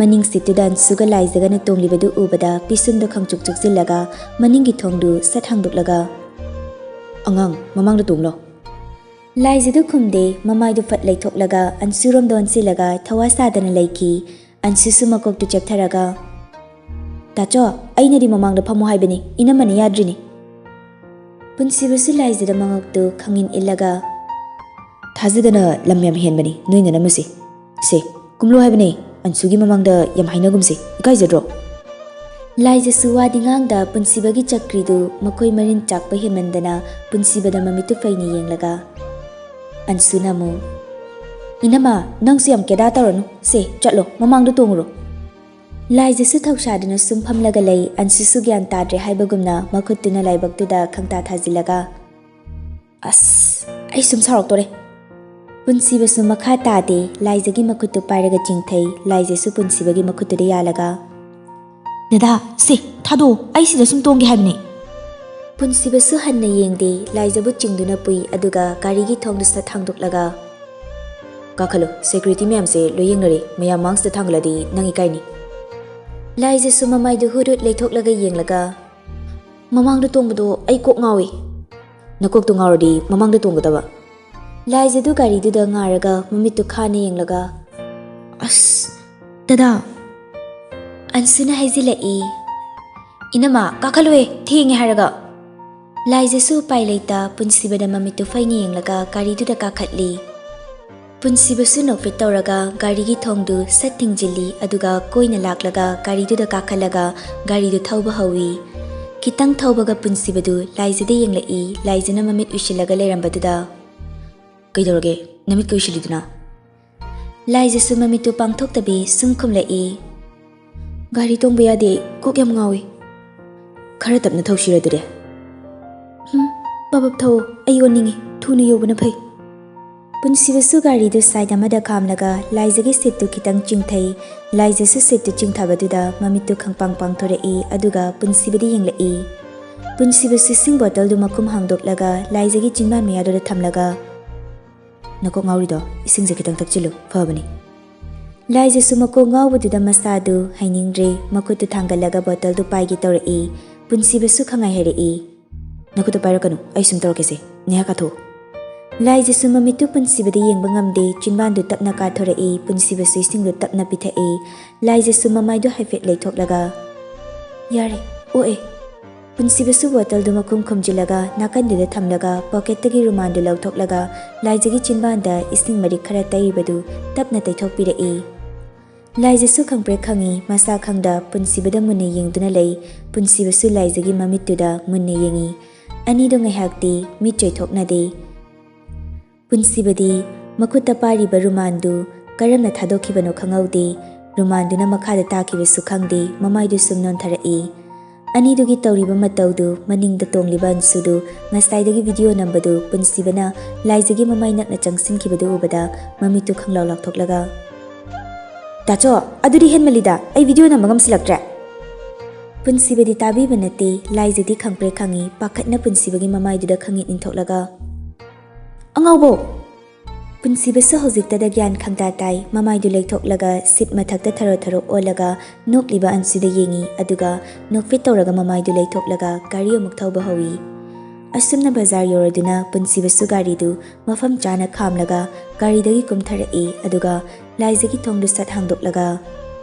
ꯃꯅꯤꯡ ꯁꯤꯠꯇꯨꯗ ꯑꯟꯁꯨꯒ ꯂꯥꯏꯖꯒꯅ ꯇꯣꯡꯂꯤꯕꯗꯨ ꯎꯕꯗ ꯄꯤꯁꯨꯝꯗꯣ ꯈꯪꯆꯨꯛ ꯆꯨꯛꯁꯤꯜꯂꯒ ꯃꯅꯤꯡꯒꯤ ꯊꯣꯡꯗꯨ ꯁꯠ ꯍꯥꯡꯗꯣꯛꯂꯒ, "ꯑꯉꯥꯡ, ꯃꯃꯥꯡꯗ ꯇꯣꯡꯂꯣ꯫" ꯂꯥꯏꯖꯗꯨ ꯈꯨꯝꯗꯦ, ꯃꯃꯥꯏꯗꯨ ꯐꯠ ꯂꯩꯊꯣꯛꯂꯒ ꯑꯟꯁꯨꯔꯣꯝꯗ ꯑꯣꯟꯁꯤꯜꯂꯒ ꯊꯋꯥ ꯁꯥꯗꯅ ꯂꯩꯈꯤ꯫ ꯑꯟꯁꯨꯁꯨ ꯃꯀꯣꯛꯇꯨ ꯆꯦꯞꯊꯔꯒ, "ꯇꯥꯆꯣ, ꯑꯩꯅꯗꯤ ꯃꯃꯥꯡꯗ ꯐꯝꯃꯣ ꯍꯥꯏꯕꯅꯤ, ꯏꯅꯝꯃꯅ ꯌꯥꯗ꯭ꯔꯤꯅꯤ꯫" ꯄꯨꯟꯁꯤꯕꯁꯨ ꯂꯥꯏꯖꯗ ꯃꯉꯛꯇꯨ ꯈꯪꯏꯟ ꯏꯜꯂꯒ, "ꯊꯥꯖꯗꯅ ꯂꯝ ꯌꯥꯝ ꯍꯦꯟꯕꯅꯤ ꯅꯣꯏ ꯅꯅꯝꯃꯁꯦ꯫ ꯁꯦ, ꯀꯨꯝꯂꯣ ꯍꯥꯏꯕꯅꯦ, ꯑꯟꯁꯨꯒꯤ ꯃꯃꯥꯡꯗ ꯌꯥꯝ ꯍꯥꯏꯅꯒꯨꯝꯁꯦ, ꯏꯀꯥꯏꯖꯗ꯭ꯔꯣ?" ꯂꯥꯏꯖꯁꯨ ꯋꯥꯗꯤ ꯉꯥꯡꯗ ꯄꯨꯟꯁꯤꯕꯒꯤ ꯆꯀ꯭ꯔꯤꯗꯨ ꯃꯈꯣꯏ ꯃꯔꯤꯟ ꯆꯥꯛꯄ ꯍꯦꯟꯃꯟꯗꯅ ꯄꯨꯟꯁꯤꯕꯗ ꯃꯃꯤꯠꯇꯨ ꯐꯩꯅ ꯌꯦꯡꯂꯒ, ꯑꯟꯁꯨꯅ ꯑꯃꯨꯛ, "ꯏꯅꯝꯃ, ꯅꯪꯁꯨ ꯌꯥꯝ ꯀꯦꯗꯥ ꯇꯧꯔꯅꯨ꯫ ꯁꯦ, ꯆꯠꯂꯣ, ꯃꯃꯥꯡꯗ ꯇꯣꯡꯉꯨꯔꯣ꯫" ꯂꯥꯏꯖꯁꯨ ꯊꯧꯁꯥꯗꯨꯅ ꯁꯨꯝ ꯐꯝꯂꯒ ꯂꯩ꯫ ꯑꯟꯁꯨꯁꯨ ꯒ꯭ꯌꯥꯟ ꯇꯥꯗ꯭ꯔꯦ ꯍꯥꯏꯕꯒꯨꯝꯅ ꯃꯈꯨꯠꯇꯨꯅ ꯂꯥꯏꯕꯛꯇꯨꯗ ꯈꯪꯇꯥ ꯊꯥꯖꯤꯜꯂꯒ, ꯑꯁ, ꯑꯩ ꯁꯨꯝ ꯁꯥꯎꯔꯛꯇꯣꯔꯦ꯫ ꯄꯨꯟꯁꯤꯕꯁꯨ ꯃꯈꯥ ꯇꯥꯗꯦ, ꯂꯥꯏꯖꯒꯤ ꯃꯈꯨꯠꯇꯨ ꯄꯥꯏꯔꯒ ꯆꯤꯡꯊꯩ꯫ ꯂꯥꯏꯖꯁꯨ ꯄꯨꯟꯁꯤꯕꯒꯤ ꯃꯈꯨꯠꯇꯨꯗ ꯌꯥꯜꯂꯒ, "ꯗꯗꯥ, ꯁꯦ, ꯊꯥꯗꯣꯛꯑꯣ, ꯑꯩ ꯁꯤꯗ ꯁꯨꯝ ꯇꯣꯡꯒꯦ ꯍꯥꯏꯕꯅꯦ꯫" ꯄꯨꯟꯁꯤꯕꯁꯨ ꯍꯟꯅ ꯌꯦꯡꯗꯦ, ꯂꯥꯏꯖꯕꯨ ꯆꯤꯡꯗꯨꯅ ꯄꯨꯏ, ꯑꯗꯨꯒ ꯒꯥꯔꯤꯒꯤ ꯊꯣꯡꯗꯨ ꯁꯠ ꯍꯥꯡꯗꯣꯛꯂꯒ, "ꯀꯥꯈꯠꯂꯨ, ꯁꯦꯀ꯭ꯌꯨꯔꯤꯇꯤ ꯃꯌꯥꯝꯁꯦ ꯂꯣꯏ ꯌꯦꯡꯅꯔꯦ, ꯃꯌꯥꯝ ꯃꯥꯡꯁꯤꯗ ꯊꯥꯡꯒꯠꯂꯗꯤ ꯅꯪ ꯏꯀꯥꯏꯅꯤ꯫" ꯂꯥꯏꯖꯁꯨ ꯃꯃꯥꯏꯗꯨ ꯍꯨꯠ ꯍꯨꯠ ꯂꯩꯊꯣꯛꯂꯒ ꯌꯦꯡꯂꯒ, "ꯃꯃꯥꯡꯗ ꯇꯣꯡꯕꯗꯣ ꯑꯩ ꯀꯣꯛ ꯉꯥꯎꯏ꯫" "ꯅꯀꯣꯛꯇꯣ ꯉꯥꯎꯔꯗꯤ ꯃꯃꯥꯡꯗ ꯇꯣꯡꯒꯗꯕ꯫" ꯂꯥꯏꯖꯗꯨ ꯒꯥꯔꯤꯗꯨꯗ ꯉꯥꯔꯒ ꯃꯃꯤꯠꯇꯨ ꯈꯥꯅ ꯌꯦꯡꯂꯒ, "ꯑꯁ, ꯗꯗꯥ!" ꯑꯟꯁꯨꯅ ꯍꯥꯏꯖꯤꯜꯂꯛꯏ, "ꯏꯅꯝꯃ, ꯀꯥꯈꯠꯂꯨꯍꯦ, ꯊꯦꯡꯉꯦ ꯍꯥꯏꯔꯒ!" ꯂꯥꯏꯖꯁꯨ ꯎꯄꯥꯏ ꯂꯩꯇ ꯄꯨꯟꯁꯤꯕꯗ ꯃꯃꯤꯠꯇꯨ ꯐꯩꯅ ꯌꯦꯡꯂꯒ ꯒꯥꯔꯤꯗꯨꯗ ꯀꯥꯈꯠꯂꯤ꯫ ꯄꯨꯟꯁꯤꯕꯁꯨ ꯅꯣꯛꯐꯦꯠ ꯇꯧꯔꯒ ꯒꯥꯔꯤꯒꯤ ꯊꯣꯡꯗꯨ ꯁꯠ ꯊꯤꯡꯖꯤꯜꯂꯤ, ꯑꯗꯨꯒ ꯀꯣꯏꯅ ꯂꯥꯛꯂꯒ ꯒꯥꯔꯤꯗꯨꯗ ꯀꯥꯈꯠꯂꯒ ꯒꯥꯔꯤꯗꯨ ꯊꯧꯕ ꯍꯧꯏ꯫ ꯈꯤꯇꯪ ꯊꯧꯕꯒ ꯄꯨꯟꯁꯤꯕꯗꯨ ꯂꯥꯏꯖꯗ ꯌꯦꯡꯂꯛꯏ꯫ ꯂꯥꯏꯖꯅ ꯃꯃꯤꯠ ꯎꯏꯁꯤꯜꯂꯒ ꯂꯩꯔꯝꯕꯗꯨꯗ, "ꯀꯩꯗꯧꯔꯒꯦ? ꯅꯃꯤꯠꯀ ꯎꯏꯁꯤꯜꯂꯤꯗꯨꯅ?" ꯂꯥꯏꯖꯁꯨ ꯃꯃꯤꯠꯇꯨ ꯄꯥꯡꯊꯣꯛꯇꯕꯤ ꯁꯨꯝ ꯈꯨꯝꯂꯛꯏ, "ꯒꯥꯔꯤ ꯇꯣꯡꯕ ꯌꯥꯗꯦ, ꯀꯣꯛ ꯌꯥꯝ ꯉꯥꯎꯏ꯫" "ꯈꯔ ꯇꯞꯅ ꯊꯧꯁꯤꯔ ꯑꯗꯨꯗꯤ?" "ꯍꯨꯝ, ꯄꯕꯞ ꯊꯧꯑꯣ, ꯑꯩ ꯑꯣꯟꯅꯤꯡꯉꯤ, ꯊꯨꯅ ꯌꯧꯕꯅ ꯐꯩ꯫" ꯄꯨꯟꯁꯤꯕꯁꯨ ꯒꯥꯔꯤꯗꯨ ꯁꯥꯏꯠ ꯑꯃꯗ ꯈꯥꯝꯂꯒ ꯂꯥꯏꯖꯒꯤ ꯁꯤꯠꯇꯨ ꯈꯤꯇꯪ ꯆꯤꯡꯊꯩ꯫ ꯂꯥꯏꯖꯁꯨ ꯁꯤꯠꯇꯨ ꯆꯤꯡꯊꯕꯗꯨꯗ ꯃꯃꯤꯠꯇꯨ ꯈꯪꯄꯥꯡ ꯄꯥꯡꯊꯣꯔꯛꯏ, ꯑꯗꯨꯒ ꯄꯨꯟꯁꯤꯕꯗ ꯌꯦꯡꯂꯛꯏ꯫ ꯄꯨꯟꯁꯤꯕꯁꯨ ꯏꯁꯤꯡ ꯕꯣꯇꯜꯗꯨ ꯃꯈꯨꯝ ꯍꯥꯡꯗꯣꯛꯂꯒ ꯂꯥꯏꯖꯒꯤ ꯆꯤꯟꯕꯥꯟ ꯃꯌꯥꯗꯨꯗ ꯊꯝꯂꯒ, "ꯅꯀꯣꯛ ꯉꯥꯎꯔꯤꯗꯣ, ꯏꯁꯤꯡꯁꯦ ꯈꯤꯇꯪ ꯊꯛꯆꯤꯜꯂꯨ, ꯐꯕꯅꯤ꯫" ꯂꯥꯏꯖꯁꯨ ꯃꯀꯣꯛ ꯉꯥꯎꯕꯗꯨꯗ ꯃꯁꯥꯗꯨ ꯍꯩꯅꯤꯡꯗ꯭ꯔꯦ, ꯃꯈꯨꯠꯇꯨ ꯊꯥꯡꯒꯠꯂꯒ ꯕꯣꯇꯜꯗꯨ ꯄꯥꯏꯒꯦ ꯇꯧꯔꯛꯏ꯫ ꯄꯨꯟꯁꯤꯕꯁꯨ ꯈꯪꯉꯥꯏ ꯍꯥꯏꯔꯛꯏ, "ꯅꯈꯨꯠꯇꯨ ꯄꯥꯏꯔꯛꯀꯅꯨ, ꯑꯩ ꯁꯨꯝ ꯇꯧꯔꯛꯀꯦꯁꯦ, ꯅꯦꯍꯥꯛ ꯀꯥꯊꯣꯛꯎ꯫" ꯂꯥꯏꯖꯁꯨ ꯃꯃꯤꯠꯇꯨ ꯄꯨꯟꯁꯤꯕꯗ ꯌꯦꯡꯕ ꯉꯝꯗꯦ, ꯆꯤꯟꯕꯥꯟꯗꯨ ꯇꯞꯅ ꯀꯥꯊꯣꯔꯛꯏ꯫ ꯄꯨꯟꯁꯤꯕꯁꯨ ꯏꯁꯤꯡꯗꯨ ꯇꯞꯅ ꯄꯤꯊꯛꯏ꯫ ꯂꯥꯏꯖꯁꯨ ꯃꯃꯥꯏꯗꯨ ꯍꯥꯏꯐꯦꯠ ꯂꯩꯊꯣꯛꯂꯒ, "ꯌꯥꯔꯦ, ꯑꯣꯛꯑꯦ꯫" ꯄꯨꯟꯁꯤꯕꯁꯨ ꯕꯣꯇꯜꯗꯨ ꯃꯈꯨꯝ ꯈꯨꯝꯖꯤꯜꯂꯒ ꯅꯥꯀꯟꯗꯨꯗ ꯊꯝꯂꯒ ꯄꯣꯀꯦꯠꯇꯒꯤ ꯔꯨꯃꯥꯟꯗꯨ ꯂꯧꯊꯣꯛꯂꯒ ꯂꯥꯏꯖꯒꯤ ꯆꯤꯟꯕꯥꯟꯗ ꯏꯁꯤꯡ ꯃꯔꯤꯛ ꯈꯔ ꯇꯩꯔꯤꯕꯗꯨ ꯇꯞꯅ ꯇꯩꯊꯣꯛꯄꯤꯔꯛꯏ꯫ ꯂꯥꯏꯖꯁꯨ ꯈꯪꯄ꯭ꯔꯦꯛ ꯈꯪꯏ, ꯃꯁꯥ ꯈꯪꯗ ꯄꯨꯟꯁꯤꯕꯗ ꯃꯨꯟꯅ ꯌꯦꯡꯗꯨꯅ ꯂꯩ꯫ ꯄꯨꯟꯁꯤꯕꯁꯨ ꯂꯥꯏꯖꯒꯤ ꯃꯃꯤꯠꯇꯨꯗ ꯃꯨꯟꯅ ꯌꯦꯡꯏ꯫ ꯑꯅꯤꯗꯨ ꯉꯥꯏꯍꯥꯛꯇꯤ ꯃꯤꯠ ꯆꯣꯏꯊꯣꯛꯅꯗꯦ꯫ ꯄꯨꯟꯁꯤꯕꯗꯤ ꯃꯈꯨꯠꯇ ꯄꯥꯏꯔꯤꯕ ꯔꯨꯃꯥꯟꯗꯨ ꯀꯔꯝꯅ ꯊꯥꯗꯣꯛꯈꯤꯕꯅꯣ ꯈꯪꯍꯧꯗꯦ꯫ ꯔꯨꯃꯥꯟꯗꯨꯅ ꯃꯈꯥꯗ ꯇꯥꯈꯤꯕꯁꯨ ꯈꯪꯗꯦ, ꯃꯃꯥꯏꯗꯨ ꯁꯨꯝ ꯅꯣꯟꯊꯔꯛꯏ꯫ ꯑꯅꯤꯗꯨꯒꯤ ꯇꯧꯔꯤꯕ ꯃꯇꯧꯗꯨ ꯃꯅꯤꯡꯗ ꯇꯣꯡꯂꯤꯕ ꯑꯟꯁꯨꯗꯨ ꯉꯁꯥꯏꯗꯒꯤ ꯚꯤꯗꯤꯑꯣ ꯅꯝꯕꯗꯨ ꯄꯨꯟꯁꯤꯕꯅ ꯂꯥꯏꯖꯒꯤ ꯃꯃꯥꯏ ꯅꯛꯅ ꯆꯪꯁꯤꯟꯈꯤꯕꯗꯨ ꯎꯕꯗ ꯃꯃꯤꯠꯇꯨ ꯈꯪꯂꯥꯎ ꯂꯥꯎꯊꯣꯛꯂꯒ, "ꯇꯥꯆꯣ, ꯑꯗꯨꯗꯤ ꯍꯦꯟꯃꯜꯂꯤꯗ, ꯑꯩ ꯚꯤꯗꯤꯑꯣ ꯅꯝꯕ ꯉꯝꯁꯤꯜꯂꯛꯇ꯭ꯔꯦ!" ꯄꯨꯟꯁꯤꯕꯗꯤ ꯇꯥꯕꯤꯕ ꯅꯠꯇꯦ, ꯂꯥꯏꯖꯗꯤ ꯈꯪꯄ꯭ꯔꯦꯛ ꯈꯪꯏ, ꯄꯥꯈꯠꯅ ꯄꯨꯟꯁꯤꯕꯒꯤ ꯃꯃꯥꯏꯗꯨꯗ ꯈꯪꯏꯠ ꯏꯟꯊꯣꯛꯂꯒ, "ꯑꯉꯥꯎꯕꯣ!" ꯄꯨꯟꯁꯤꯕꯁꯨ ꯍꯧꯖꯤꯛꯇꯗ ꯒ꯭ꯌꯥꯟ ꯈꯪꯇꯥ ꯇꯥꯏ꯫ ꯃꯃꯥꯏꯗꯨ ꯂꯩꯊꯣꯛꯂꯒ ꯁꯤꯠ ꯃꯊꯛꯇ ꯊꯔꯣ ꯊꯔꯣ ꯑꯣꯜꯂꯒ ꯅꯣꯛꯂꯤꯕ ꯑꯟꯁꯨꯗ ꯌꯦꯡꯏ, ꯑꯗꯨꯒ ꯅꯣꯛꯐꯦꯠ ꯇꯧꯔꯒ ꯃꯃꯥꯏꯗꯨ ꯂꯩꯊꯣꯛꯂꯒ ꯒꯥꯔꯤ ꯑꯃꯨꯛ ꯊꯧꯕ ꯍꯧꯏ꯫ ꯑꯁꯨꯝꯅ ꯕꯖꯥꯔ ꯌꯧꯔꯗꯨꯅ ꯄꯨꯟꯁꯤꯕꯁꯨ ꯒꯥꯔꯤꯗꯨ ꯃꯐꯝ ꯆꯥꯅ ꯈꯥꯝꯂꯒ ꯒꯥꯔꯤꯗꯒꯤ ꯀꯨꯝꯊꯔꯛꯏ, ꯑꯗꯨꯒ ꯂꯥꯏꯖꯒꯤ ꯊꯣꯡꯗꯨ ꯁꯠ ꯍꯥꯡꯗꯣꯛꯂꯒ,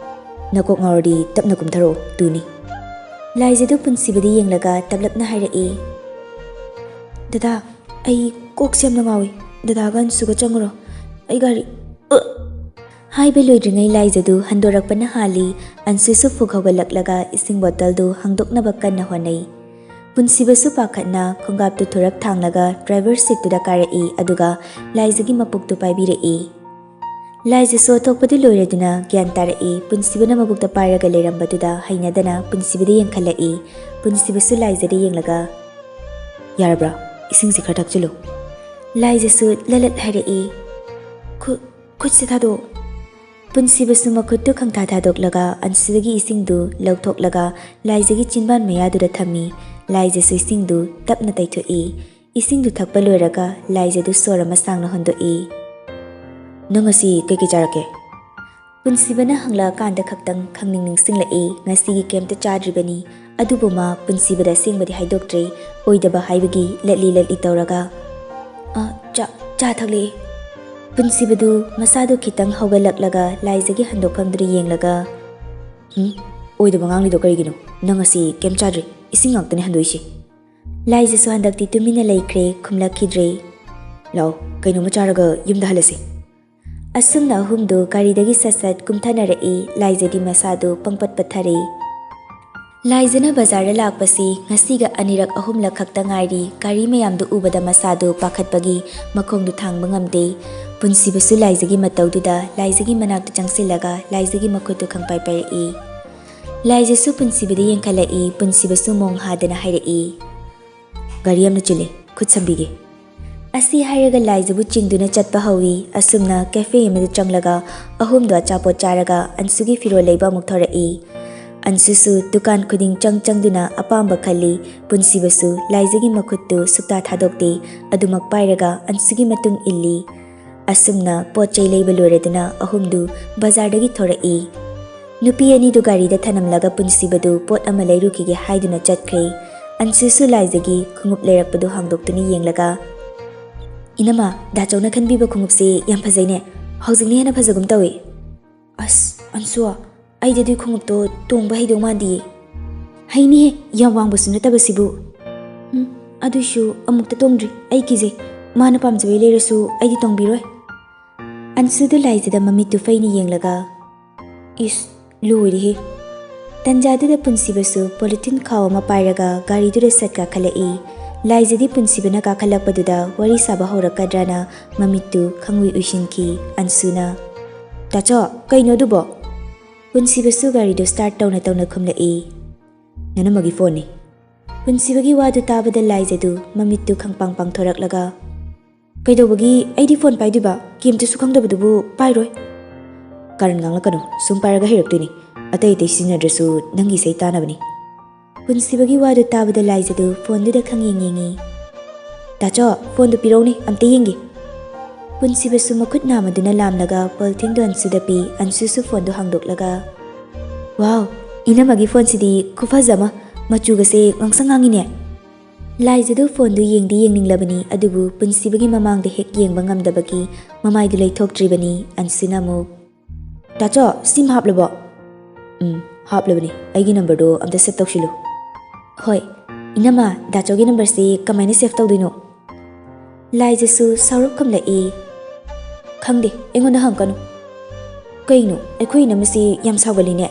"ꯅꯀꯣꯛ ꯉꯥꯎꯔꯗꯤ ꯇꯞꯅ ꯀꯨꯝꯊꯔꯛꯑꯣ, ꯇꯨꯅꯤ꯫" ꯂꯥꯏꯖꯗꯨ ꯄꯨꯟꯁꯤꯕꯗ ꯌꯦꯡꯂꯒ ꯇꯞꯂꯞꯅ ꯍꯥꯏꯔꯛꯏ, "ꯗꯗꯥ, ꯑꯩ ꯀꯣꯛꯁꯦ ꯌꯥꯝꯅ ꯉꯥꯎꯏ꯫ ꯗꯗꯥꯒ ꯑꯟꯁꯨꯒ ꯆꯪꯉꯨꯔꯣ꯫ ꯑꯩ ꯒꯥꯔꯤ, ꯑ!" ꯍꯥꯏꯕ ꯂꯣꯏꯗ꯭ꯔꯤꯉꯩ ꯂꯥꯏꯖꯗꯨ ꯍꯟꯗꯣꯔꯛꯄꯅ ꯍꯥꯜꯂꯤ꯫ ꯑꯟꯁꯨꯁꯨ ꯐꯨꯛ ꯍꯧꯒꯠꯂꯛꯂꯒ ꯏꯁꯤꯡ ꯕꯣꯇꯜꯗꯨ ꯍꯥꯡꯗꯣꯛꯅꯕ ꯀꯟꯅ ꯍꯣꯠꯅꯩ꯫ ꯄꯨꯟꯁꯤꯕꯁꯨ ꯄꯥꯈꯠꯅ ꯈꯣꯡꯒꯥꯞꯇꯨ ꯊꯨꯔꯞ ꯊꯥꯡꯂꯒ ꯗ꯭ꯔꯥꯏꯚꯔ ꯁꯤꯠꯇꯨꯗ ꯀꯥꯔꯛꯏ, ꯑꯗꯨꯒ ꯂꯥꯏꯖꯒꯤ ꯃꯄꯨꯛꯇꯨ ꯄꯥꯏꯕꯤꯔꯛꯏ꯫ ꯂꯥꯏꯖꯁꯨ ꯑꯇꯣꯞꯄꯗꯨ ꯂꯣꯏꯔꯗꯨꯅ ꯒ꯭ꯌꯥꯟ ꯇꯥꯔꯛꯏ꯫ ꯄꯨꯟꯁꯤꯕꯅ ꯃꯕꯨꯛꯇ ꯄꯥꯏꯔꯒ ꯂꯩꯔꯝꯕꯗꯨꯗ ꯍꯩꯅꯗꯅ ꯄꯨꯟꯁꯤꯕꯗ ꯌꯦꯡꯈꯠꯂꯛꯏ꯫ ꯄꯨꯟꯁꯤꯕꯁꯨ ꯂꯥꯏꯖꯗ ꯌꯦꯡꯂꯒ, "ꯌꯥꯔꯕ꯭ꯔꯥ? ꯏꯁꯤꯡꯁꯤ ꯈꯔ ꯊꯛꯆꯤꯜꯂꯨ꯫" ꯂꯥꯏꯖꯁꯨ ꯂꯂꯠ ꯍꯥꯏꯔꯛꯏ, "ꯈꯨ-, ꯈꯨꯠꯁꯤ ꯊꯥꯗꯣꯛꯑꯣ꯫" ꯄꯨꯟꯁꯤꯕꯁꯨ ꯃꯈꯨꯠꯇꯨ ꯈꯪꯊꯥ ꯊꯥꯗꯣꯛꯂꯒ ꯑꯟꯁꯨꯗꯒꯤ ꯏꯁꯤꯡꯗꯨ ꯂꯧꯊꯣꯛꯂꯒ ꯂꯥꯏꯖꯒꯤ ꯆꯤꯟꯕꯥꯟ ꯃꯌꯥꯗꯨꯗ ꯊꯝꯃꯤ꯫ ꯂꯥꯏꯖꯁꯨ ꯏꯁꯤꯡꯗꯨ ꯇꯞꯅ ꯇꯩꯊꯣꯛꯏ꯫ ꯏꯁꯤꯡꯗꯨ ꯊꯛꯄ ꯂꯣꯏꯔꯒ ꯂꯥꯏꯖꯗꯨ ꯁꯣꯔ ꯑꯃ ꯁꯥꯡꯅ ꯍꯣꯟꯗꯣꯛꯏ꯫ "ꯅꯪ ꯉꯁꯤ ꯀꯩꯀꯩ ꯆꯥꯔꯛꯀꯦ?" ꯄꯨꯟꯁꯤꯕꯅ ꯍꯪꯂꯛꯑꯀꯥꯟꯗ ꯈꯛꯇꯪ ꯈꯪꯅꯤꯡ ꯅꯤꯡꯁꯤꯡꯂꯛꯏ꯫ ꯉꯁꯤꯒꯤ ꯀꯩꯝꯇ ꯆꯥꯗ꯭ꯔꯤꯕꯅꯤ꯫ ꯑꯗꯨꯕꯨ ꯃꯥ ꯄꯨꯟꯁꯤꯕꯗ ꯑꯁꯦꯡꯕꯗꯤ ꯍꯥꯏꯗꯣꯛꯇ꯭ꯔꯦ꯫ ꯑꯣꯏꯗꯕ ꯍꯥꯏꯕꯒꯤ ꯂꯠꯂꯤ ꯂꯠꯂꯤ ꯇꯧꯔꯒ, "ꯑ, ꯆꯥ, ꯆꯥ ꯊꯛꯂꯛꯑꯦ꯫" ꯄꯨꯟꯁꯤꯕꯗꯨ ꯃꯁꯥꯗꯨ ꯈꯤꯇꯪ ꯍꯧꯒꯠꯂꯛꯂꯒ ꯂꯥꯏꯖꯒꯤ ꯍꯟꯗꯣꯛꯐꯝꯗꯨꯗ ꯌꯦꯡꯂꯒ, "ꯍꯨꯝ? ꯑꯣꯏꯗꯕ ꯉꯥꯡꯂꯤꯗꯣ ꯀꯔꯤꯒꯤꯅꯣ? ꯅꯪ ꯉꯁꯤ ꯀꯩꯝ ꯆꯥꯗ꯭ꯔꯤ꯫ ꯏꯁꯤꯡ ꯉꯥꯛꯇꯅꯦ ꯍꯟꯗꯣꯛꯏꯁꯤ꯫" ꯂꯥꯏꯖꯁꯨ ꯍꯟꯗꯛꯇꯤ ꯇꯨꯃꯤꯟꯅ ꯂꯩꯈ꯭ꯔꯦ, ꯈꯨꯝꯂꯛꯈꯤꯗ꯭ꯔꯦ꯫ "ꯂꯥꯛꯑꯣ, ꯀꯩꯅꯣꯝꯃ ꯆꯥꯔꯒ ꯌꯨꯝꯗ ꯍꯜꯂꯁꯤ꯫" ꯑꯁꯨꯝꯅ ꯑꯍꯨꯝꯗꯨ ꯒꯥꯔꯤꯗꯒꯤ ꯁꯠ ꯁꯠ ꯀꯨꯝꯊꯅꯔꯛꯏ꯫ ꯂꯥꯏꯖꯗꯤ ꯃꯁꯥꯗꯨ ꯄꯪꯄꯠ ꯄꯠꯊꯔꯦ꯫ ꯂꯥꯏꯖꯅ ꯕꯖꯥꯔꯗ ꯂꯥꯛꯄꯁꯤ ꯉꯁꯤꯒ ꯑꯅꯤꯔꯛ ꯑꯍꯨꯝꯂꯛ ꯈꯛꯇ ꯉꯥꯏꯔꯤ꯫ ꯒꯥꯔꯤ ꯃꯌꯥꯝꯗꯨ ꯎꯕꯗ ꯃꯁꯥꯗꯨ ꯄꯥꯈꯠꯄꯒꯤ ꯃꯈꯣꯡꯗꯨ ꯊꯥꯡꯕ ꯉꯝꯗꯦ꯫ ꯄꯨꯟꯁꯤꯕꯁꯨ ꯂꯥꯏꯖꯒꯤ ꯃꯇꯧꯗꯨꯗ ꯂꯥꯏꯖꯒꯤ ꯃꯅꯥꯛꯇ ꯆꯪꯁꯤꯜꯂꯒ ꯂꯥꯏꯖꯒꯤ ꯃꯈꯨꯠꯇꯨ ꯈꯪꯄꯥꯏ ꯄꯥꯏꯔꯛꯏ꯫ ꯂꯥꯏꯖꯁꯨ ꯄꯨꯟꯁꯤꯕꯗ ꯌꯦꯡꯈꯠꯂꯛꯏ꯫ ꯄꯨꯟꯁꯤꯕꯁꯨ ꯃꯣꯡ ꯍꯥꯗꯅ ꯍꯥꯏꯔꯛꯏ, "ꯒꯥꯔꯤ ꯌꯥꯝꯅ ꯆꯤꯜꯂꯤ, ꯈꯨꯠ ꯁꯝꯕꯤꯒꯦ"꯫ ꯑꯁꯤ ꯍꯥꯏꯔꯒ ꯂꯥꯏꯖꯕꯨ ꯆꯤꯡꯗꯨꯅ ꯆꯠꯄ ꯍꯧꯏ꯫ ꯑꯁꯨꯝꯅ ꯀꯦꯐꯦ ꯑꯃꯗ ꯆꯪꯂꯒ ꯑꯍꯨꯝꯗꯣ ꯑꯆꯥꯄꯣꯠ ꯆꯥꯔꯒ ꯑꯟꯁꯨꯒꯤ ꯐꯤꯔꯣꯜ ꯂꯩꯕ ꯑꯃꯨꯛ ꯊꯣꯔꯛꯏ꯫ ꯑꯟꯁꯨꯁꯨ ꯗꯨꯀꯥꯟ ꯈꯨꯗꯤꯡ ꯆꯪ ꯆꯪꯗꯨꯅ ꯑꯄꯥꯝꯕ ꯈꯜꯂꯤ꯫ ꯄꯨꯟꯁꯤꯕꯁꯨ ꯂꯥꯏꯖꯒꯤ ꯃꯈꯨꯠꯇꯨ ꯁꯨꯛꯇꯥ ꯊꯥꯗꯣꯛꯇꯦ꯫ ꯑꯗꯨꯃꯛ ꯄꯥꯏꯔꯒ ꯑꯟꯁꯨꯒꯤ ꯃꯇꯨꯡ ꯏꯜꯂꯤ꯫ ꯑꯁꯨꯝꯅ ꯄꯣꯠ ꯆꯩ ꯂꯩꯕ ꯂꯣꯏꯔꯗꯨꯅ ꯑꯍꯨꯝꯗꯨ ꯕꯖꯥꯔꯗꯒꯤ ꯊꯣꯔꯛꯏ꯫ ꯅꯨꯄꯤ ꯑꯅꯤꯗꯨ ꯒꯥꯔꯤꯗ ꯊꯅꯝꯂꯒ ꯄꯨꯟꯁꯤꯕꯗꯨ ꯄꯣꯠ ꯑꯃ ꯂꯩꯔꯨꯈꯤꯒꯦ ꯍꯥꯏꯗꯨꯅ ꯆꯠꯈ꯭ꯔꯦ꯫ ꯑꯟꯁꯨꯁꯨ ꯂꯥꯏꯖꯒꯤ ꯈꯣꯡꯎꯞ ꯂꯩꯔꯛꯄꯗꯨ ꯍꯥꯡꯗꯣꯛꯇꯨꯅ ꯌꯦꯡꯂꯒ, "ꯏꯅꯝꯃ, ꯗꯥꯆꯧꯅ ꯈꯟꯕꯤꯕ ꯈꯣꯡꯎꯞꯁꯦ ꯌꯥꯝ ꯐꯖꯩꯅꯦ꯫ ꯍꯧꯖꯤꯛꯅ ꯍꯦꯟꯅ ꯐꯖꯒꯨꯝ ꯇꯧꯏ"꯫ "ꯑꯁ, ꯑꯟꯁꯨ, ꯑꯩꯗꯤ ꯑꯗꯨꯏ ꯈꯣꯡꯎꯞꯇꯣ ꯇꯣꯡꯕ ꯍꯩꯗꯧ ꯃꯥꯟꯗꯤꯌꯦ"꯫ "ꯍꯩꯅꯤꯍꯦ, ꯌꯥꯝ ꯋꯥꯡꯕꯁꯨ ꯅꯠꯇꯕꯁꯤꯕꯨ"꯫ "ꯎꯝ, ꯑꯗꯨꯏꯁꯨ ꯑꯃꯨꯛꯇ ꯇꯣꯡꯗ꯭ꯔꯤ, ꯑꯩ ꯀꯤꯖꯩ꯫ ꯃꯥꯅ ꯄꯥꯝꯖꯕꯩ ꯂꯩꯔꯁꯨ ꯑꯩꯗꯤ ꯇꯣꯡꯕꯤꯔꯣꯏ"꯫ ꯑꯟꯁꯨꯗꯨ ꯂꯥꯏꯖꯗ ꯃꯃꯤꯠꯇꯨ ꯐꯩꯅ ꯌꯦꯡꯂꯒ, "ꯏꯁ, ꯂꯣꯏꯔꯦꯍꯦ"꯫ ꯇꯟꯖꯥꯗꯨꯗ ꯄꯨꯟꯁꯤꯕꯁꯨ ꯄꯣꯂꯤꯊꯤꯟ ꯈꯥꯎ ꯑꯃ ꯄꯥꯏꯔꯒ ꯒꯥꯔꯤꯗꯨꯗ ꯁꯠ ꯀꯥꯈꯠꯂꯛꯏ꯫ ꯂꯥꯏꯖꯗꯤ ꯄꯨꯟꯁꯤꯕꯅ ꯀꯥꯈꯠꯂꯛꯄꯗꯨꯗ ꯋꯥꯔꯤ ꯁꯥꯕ ꯍꯧꯔꯛꯀꯗ꯭ꯔꯅ ꯃꯃꯤꯠꯇꯨ ꯈꯪꯎꯏ ꯎꯏꯁꯤꯟꯈꯤ꯫ ꯑꯟꯁꯨꯅ, "ꯇꯥꯆꯧ, ꯀꯩꯅꯣ ꯑꯗꯨꯕꯣ?" ꯄꯨꯟꯁꯤꯕꯁꯨ ꯒꯥꯔꯤꯗꯨ ꯁ꯭ꯇꯥꯔꯠ ꯇꯧꯅ ꯇꯧꯅ ꯈꯨꯝꯂꯛꯏ, "ꯅꯅꯝꯃꯒꯤ ꯐꯣꯟꯅꯤ"꯫ ꯄꯨꯟꯁꯤꯕꯒꯤ ꯋꯥꯗꯨ ꯇꯥꯕꯗ ꯂꯥꯏꯖꯗꯨ ꯃꯃꯤꯠꯇꯨ ꯈꯪꯄꯥꯡ ꯄꯥꯡꯊꯣꯔꯛꯂꯒ, "ꯀꯩꯗꯧꯕꯒꯤ ꯑꯩꯗꯤ ꯐꯣꯟ ꯄꯥꯏꯗꯣꯏꯕ? ꯀꯦꯝꯇꯁꯨ ꯈꯪꯗꯕꯗꯨꯕꯨ ꯄꯥꯏꯔꯣꯏ"꯫ "ꯀꯥꯔꯟ ꯉꯥꯡꯂꯛꯀꯅꯨ, ꯁꯨꯝ ꯄꯥꯏꯔꯒ ꯍꯩꯔꯛꯇꯣꯏꯅꯤ꯫ ꯑꯇꯩ ꯑꯇꯩ ꯁꯤꯖꯤꯟꯅꯗ꯭ꯔꯁꯨ ꯅꯪꯒꯤ ꯏꯁꯩ ꯇꯥꯅꯕꯅꯤ"꯫ ꯄꯨꯟꯁꯤꯕꯒꯤ ꯋꯥꯗꯨ ꯇꯥꯕꯗ ꯂꯥꯏꯖꯗꯨ ꯐꯣꯟꯗꯨꯗ ꯈꯪꯌꯦꯡ ꯌꯦꯡꯉꯤ꯫ "ꯇꯥꯆꯧ, ꯐꯣꯟꯗꯨ ꯄꯤꯔꯧꯅꯦ, ꯑꯝꯇ ꯌꯦꯡꯒꯦ"꯫ ꯄꯨꯟꯁꯤꯕꯁꯨ ꯃꯈꯨꯠ ꯅꯥꯝꯃꯗꯨꯅ ꯂꯥꯝꯂꯒ ꯄꯣꯂꯤꯊꯤꯟꯗꯨ ꯑꯟꯁꯨꯗ ꯄꯤ꯫ ꯑꯟꯁꯨꯁꯨ ꯐꯣꯟꯗꯨ ꯍꯥꯡꯗꯣꯛꯂꯒ, "ꯋꯥꯎ, ꯏꯅꯝꯃꯒꯤ ꯐꯣꯟꯁꯤꯗꯤ ꯈꯨꯐꯖ ꯑꯃ, ꯃꯆꯨꯒꯁꯦ ꯉꯥꯡꯁꯪ ꯉꯥꯡꯉꯤꯅꯦ"꯫ ꯂꯥꯏꯖꯗꯨ ꯐꯣꯟꯗꯨ ꯌꯦꯡꯗꯤ ꯌꯦꯡꯅꯤꯡꯂꯕꯅꯤ, ꯑꯗꯨꯕꯨ ꯄꯨꯟꯁꯤꯕꯒꯤ ꯃꯃꯥꯡꯗ ꯍꯦꯛ ꯌꯦꯡꯕ ꯉꯝꯗꯕꯒꯤ ꯃꯃꯥꯏꯗꯨ ꯂꯩꯊꯣꯛꯇ꯭ꯔꯤꯕꯅꯤ꯫ ꯑꯟꯁꯨꯅ ꯑꯃꯨꯛ, "ꯇꯥꯆꯧ, ꯁꯤꯝ ꯍꯥꯞꯂꯕꯣ?" "ꯎꯝ, ꯍꯥꯞꯂꯕꯅꯤ꯫ ꯑꯩꯒꯤ ꯅꯝꯕꯔꯗꯣ ꯑꯝꯇ ꯁꯦꯚ ꯇꯧꯁꯤꯜꯂꯨ"꯫ "ꯍꯣꯏ꯫ ꯏꯅꯝꯃ, ꯗꯥꯆꯧꯒꯤ ꯅꯝꯕꯔꯁꯤ ꯀꯃꯥꯏꯅ ꯁꯦꯚ ꯇꯧꯗꯣꯏꯅꯣ?" ꯂꯥꯏꯖꯁꯨ ꯁꯥꯎꯔꯞ ꯈꯨꯝꯂꯛꯏ, "ꯈꯪꯗꯦ, ꯑꯩꯉꯣꯟꯗ ꯍꯪꯉꯛꯀꯅꯨ"꯫ "ꯀꯩꯅꯣ, ꯑꯩꯈꯣꯏ ꯏꯅꯝꯃꯁꯤ ꯌꯥꯝ ꯁꯥꯎꯒꯜꯂꯤꯅꯦ"꯫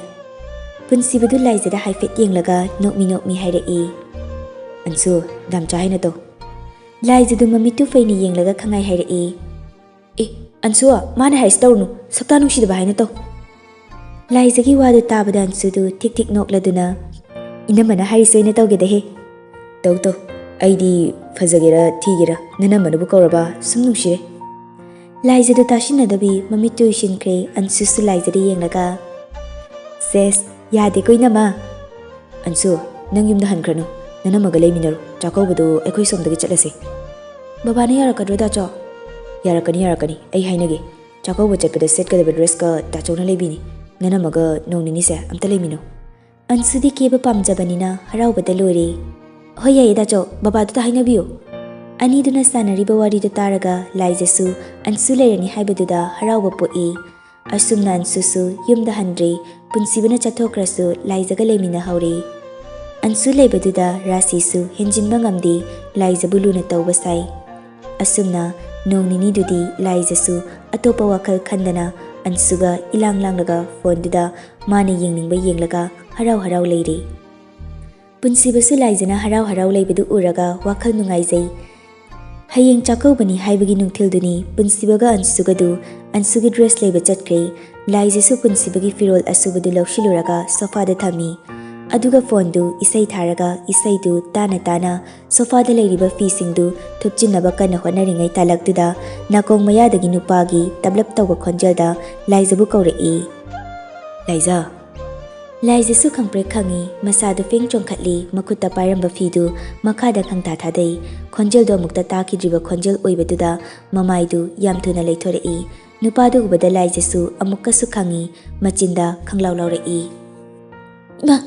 ꯄꯨꯟꯁꯤꯕꯗꯨ ꯂꯥꯏꯖꯗ ꯍꯥꯏꯐꯦꯠ ꯌꯦꯡꯂꯒ ꯅꯣꯛꯃꯤ ꯅꯣꯛꯃꯤ ꯍꯥꯏꯔꯛꯏ, "ꯑꯟꯁꯨ, ꯗꯥꯝꯆꯥ ꯍꯥꯏꯅ ꯇꯧ"꯫ ꯂꯥꯏꯖꯗꯨ ꯃꯃꯤꯠꯇꯨ ꯐꯩꯅ ꯌꯦꯡꯂꯒ ꯈꯪꯉꯥꯏ ꯍꯥꯏꯔꯛꯏ, "ꯑꯦ, ꯑꯟꯁꯨ, ꯃꯥꯅ ꯍꯥꯏꯔꯤꯁꯤ ꯇꯧꯔꯨꯅꯨ, ꯁꯛꯇꯥ ꯅꯨꯡꯁꯤꯗꯕ ꯍꯥꯏꯅ ꯇꯧ"꯫ ꯂꯥꯏꯖꯒꯤ ꯋꯥꯗꯨ ꯇꯥꯕꯗ ꯑꯟꯁꯨꯗꯨ ꯊꯤꯛ ꯊꯤꯛ ꯅꯣꯛꯂꯗꯨꯅ, "ꯏꯅꯝꯃꯅ ꯍꯥꯏꯔꯤꯁꯦ ꯑꯣꯏꯅ ꯇꯧꯒꯦꯗꯍꯦ꯫ ꯇꯧ ꯇꯧ, ꯑꯩꯗꯤ ꯐꯖꯒꯦꯔꯥ ꯊꯤꯒꯦꯔꯥ ꯅꯅꯝꯃꯅꯕꯨ ꯀꯧꯔꯕ ꯁꯨꯝ ꯅꯨꯡꯁꯤꯔꯦ꯫" ꯂꯥꯏꯖꯗꯨ ꯇꯥꯁꯤꯟꯅꯗꯕꯤ ꯃꯃꯤꯠꯇꯨ ꯎꯏꯁꯤꯟꯈ꯭ꯔꯦ꯫ ꯑꯟꯁꯨꯁꯨ ꯂꯥꯏꯖꯗ ꯌꯦꯡꯂꯒ, "ꯁꯦꯁ, ꯌꯥꯗꯦꯀꯣ ꯏꯅꯝꯃ꯫ ꯑꯟꯁꯨ, ꯅꯪ ꯌꯨꯝꯗ ꯍꯟꯈ꯭ꯔꯅꯨ, ꯅꯅꯝꯃꯒ ꯂꯩꯃꯤꯟꯅꯔꯣ, ꯆꯥꯛꯀꯧꯕꯗꯨ ꯑꯩꯈꯣꯏ ꯁꯣꯝꯗꯒꯤ ꯆꯠꯂꯁꯦ꯫" "ꯕꯕꯥꯅ ꯌꯥꯔꯛꯀꯗ꯭ꯔꯣ ꯗꯥꯆꯧ?" "ꯌꯥꯔꯛꯀꯅꯤ, ꯌꯥꯔꯛꯀꯅꯤ, ꯑꯩ ꯍꯥꯏꯅꯒꯦ꯫ ꯆꯥꯛꯀꯧꯕ ꯆꯠꯄꯗ ꯁꯦꯠꯀꯗꯕ ꯗ꯭ꯔꯦꯁꯀ ꯗꯥꯆꯧꯅ ꯂꯩꯕꯤꯅꯤ, ꯅꯅꯝꯃꯒ ꯅꯣꯡ ꯅꯤꯅꯤꯁꯦ ꯑꯝꯇ ꯂꯩꯃꯤꯟꯅꯧ꯫" ꯑꯟꯁꯨꯗꯤ ꯀꯦꯕ ꯄꯥꯝꯖꯕꯅꯤꯅ ꯍꯔꯥꯎꯕꯗ ꯂꯣꯏꯔꯦ꯫ "ꯍꯣꯏ ꯌꯥꯏꯌꯦ ꯗꯥꯆꯧ, ꯕꯕꯥꯗꯨꯗ ꯍꯥꯏꯅꯕꯤꯌꯨ꯫" ꯑꯅꯤꯗꯨꯅ ꯁꯥꯟꯅꯔꯤꯕ ꯋꯥꯔꯤꯗꯨ ꯇꯥꯔꯒ ꯂꯥꯏꯖꯁꯨ ꯑꯟꯁꯨ ꯂꯩꯔꯅꯤ ꯍꯥꯏꯕꯗꯨꯗ ꯍꯔꯥꯎꯕ ꯄꯣꯛꯏ꯫ ꯑꯁꯨꯝꯅ ꯑꯟꯁꯨꯁꯨ ꯌꯨꯝꯗ ꯍꯟꯗ꯭ꯔꯦ꯫ ꯄꯨꯟꯁꯤꯕꯅ ꯆꯠꯊꯣꯛꯈ꯭ꯔꯁꯨ ꯂꯥꯏꯖꯒ ꯂꯩꯃꯤꯟꯅꯍꯧꯔꯦ꯫ ꯑꯟꯁꯨ ꯂꯩꯕꯗꯨꯗ ꯔꯥꯁꯤꯁꯨ ꯍꯦꯟꯖꯤꯟꯕ ꯉꯝꯗꯦ, ꯂꯥꯏꯖꯕꯨ ꯂꯨꯅ ꯇꯧꯕ ꯁꯥꯏ꯫ ꯑꯁꯨꯝꯅ ꯅꯣꯡ ꯅꯤꯅꯤꯗꯨꯗꯤ ꯂꯥꯏꯖꯁꯨ ꯑꯇꯣꯞꯄ ꯋꯥꯈꯜ ꯈꯟꯗꯅ ꯑꯟꯁꯨꯒ ꯏꯂꯥꯡ ꯂꯥꯡꯂꯒ ꯐꯣꯟꯗꯨꯗ ꯃꯥꯅ ꯌꯦꯡꯅꯤꯡꯕ ꯌꯦꯡꯂꯒ ꯍꯔꯥꯎ ꯍꯔꯥꯎ ꯂꯩꯔꯦ꯫ ꯄꯨꯟꯁꯤꯕꯁꯨ ꯂꯥꯏꯖꯅ ꯍꯔꯥꯎ ꯍꯔꯥꯎ ꯂꯩꯕꯗꯨ ꯎꯔꯒ ꯋꯥꯈꯜ ꯅꯨꯡꯉꯥꯏꯖꯩ꯫ ꯍꯌꯦꯡ ꯆꯥꯛꯀꯧꯕꯅꯤ ꯍꯥꯏꯕꯒꯤ ꯅꯨꯡꯊꯤꯜꯗꯨꯅꯤ ꯄꯨꯟꯁꯤꯕꯒ ꯑꯟꯁꯨꯒꯗꯨ ꯑꯟꯁꯨꯒꯤ ꯗ꯭ꯔꯦꯁ ꯂꯩꯕ ꯆꯠꯈ꯭ꯔꯦ꯫ ꯂꯥꯏꯖꯁꯨ ꯄꯨꯟꯁꯤꯕꯒꯤ ꯐꯤꯔꯣꯜ ꯑꯁꯨꯕꯗꯨ ꯂꯧꯁꯤꯜꯂꯨꯔꯒ ꯁꯣꯐꯥꯗ ꯊꯝꯃꯤ꯫ ꯑꯗꯨꯒ ꯐꯣꯟꯗꯨ ꯏꯁꯩ ꯊꯥꯔꯒ ꯏꯁꯩꯗꯨ ꯇꯥꯅ ꯇꯥꯅ ꯁꯣꯐꯥꯗ ꯂꯩꯔꯤꯕ ꯐꯤꯁꯤꯡꯗꯨ ꯊꯨꯞꯆꯤꯟꯅꯕ ꯀꯟꯅ ꯍꯣꯠꯅꯔꯤꯉꯩ ꯇꯥꯂꯛꯇꯨꯗ ꯅꯥꯀꯣꯡ ꯃꯌꯥꯗꯒꯤ ꯅꯨꯄꯥꯒꯤ ꯇꯞꯂꯞ ꯇꯧꯕ ꯈꯣꯟꯖꯦꯜꯗ ꯂꯥꯏꯖꯕꯨ ꯀꯧꯔꯛꯏ꯫ "ꯂꯥꯏꯖ!" ꯂꯥꯏꯖꯁꯨ ꯈꯪꯄ꯭ꯔꯦꯛ ꯈꯪꯉꯤ꯫ ꯃꯁꯥꯗꯨ ꯐꯦꯡ ꯆꯣꯡꯈꯠꯂꯤ꯫ ꯃꯈꯨꯠꯇ ꯄꯥꯏꯔꯝꯕ ꯐꯤꯗꯨ ꯃꯈꯥꯗ ꯈꯪꯊꯥ ꯊꯥꯗꯩ꯫ ꯈꯣꯟꯖꯦꯜꯗꯣ ꯑꯃꯨꯛꯇ ꯇꯥꯈꯤꯗ꯭ꯔꯤꯕ ꯈꯣꯟꯖꯦꯜ ꯑꯣꯏꯕꯗꯨꯗ ꯃꯃꯥꯏꯗꯨ ꯌꯥꯝ ꯊꯨꯅ ꯂꯩꯊꯣꯔꯛꯏ꯫ ꯅꯨꯄꯥꯗꯨ ꯎꯕꯗ ꯂꯥꯏꯖꯁꯨ ꯑꯃꯨꯛꯀꯁꯨ ꯈꯪꯉꯤ꯫ ꯃꯆꯤꯟꯗ ꯈꯪꯂꯥꯎ ꯂꯥꯎꯔꯛꯏ꯫ "ꯏꯃꯥ,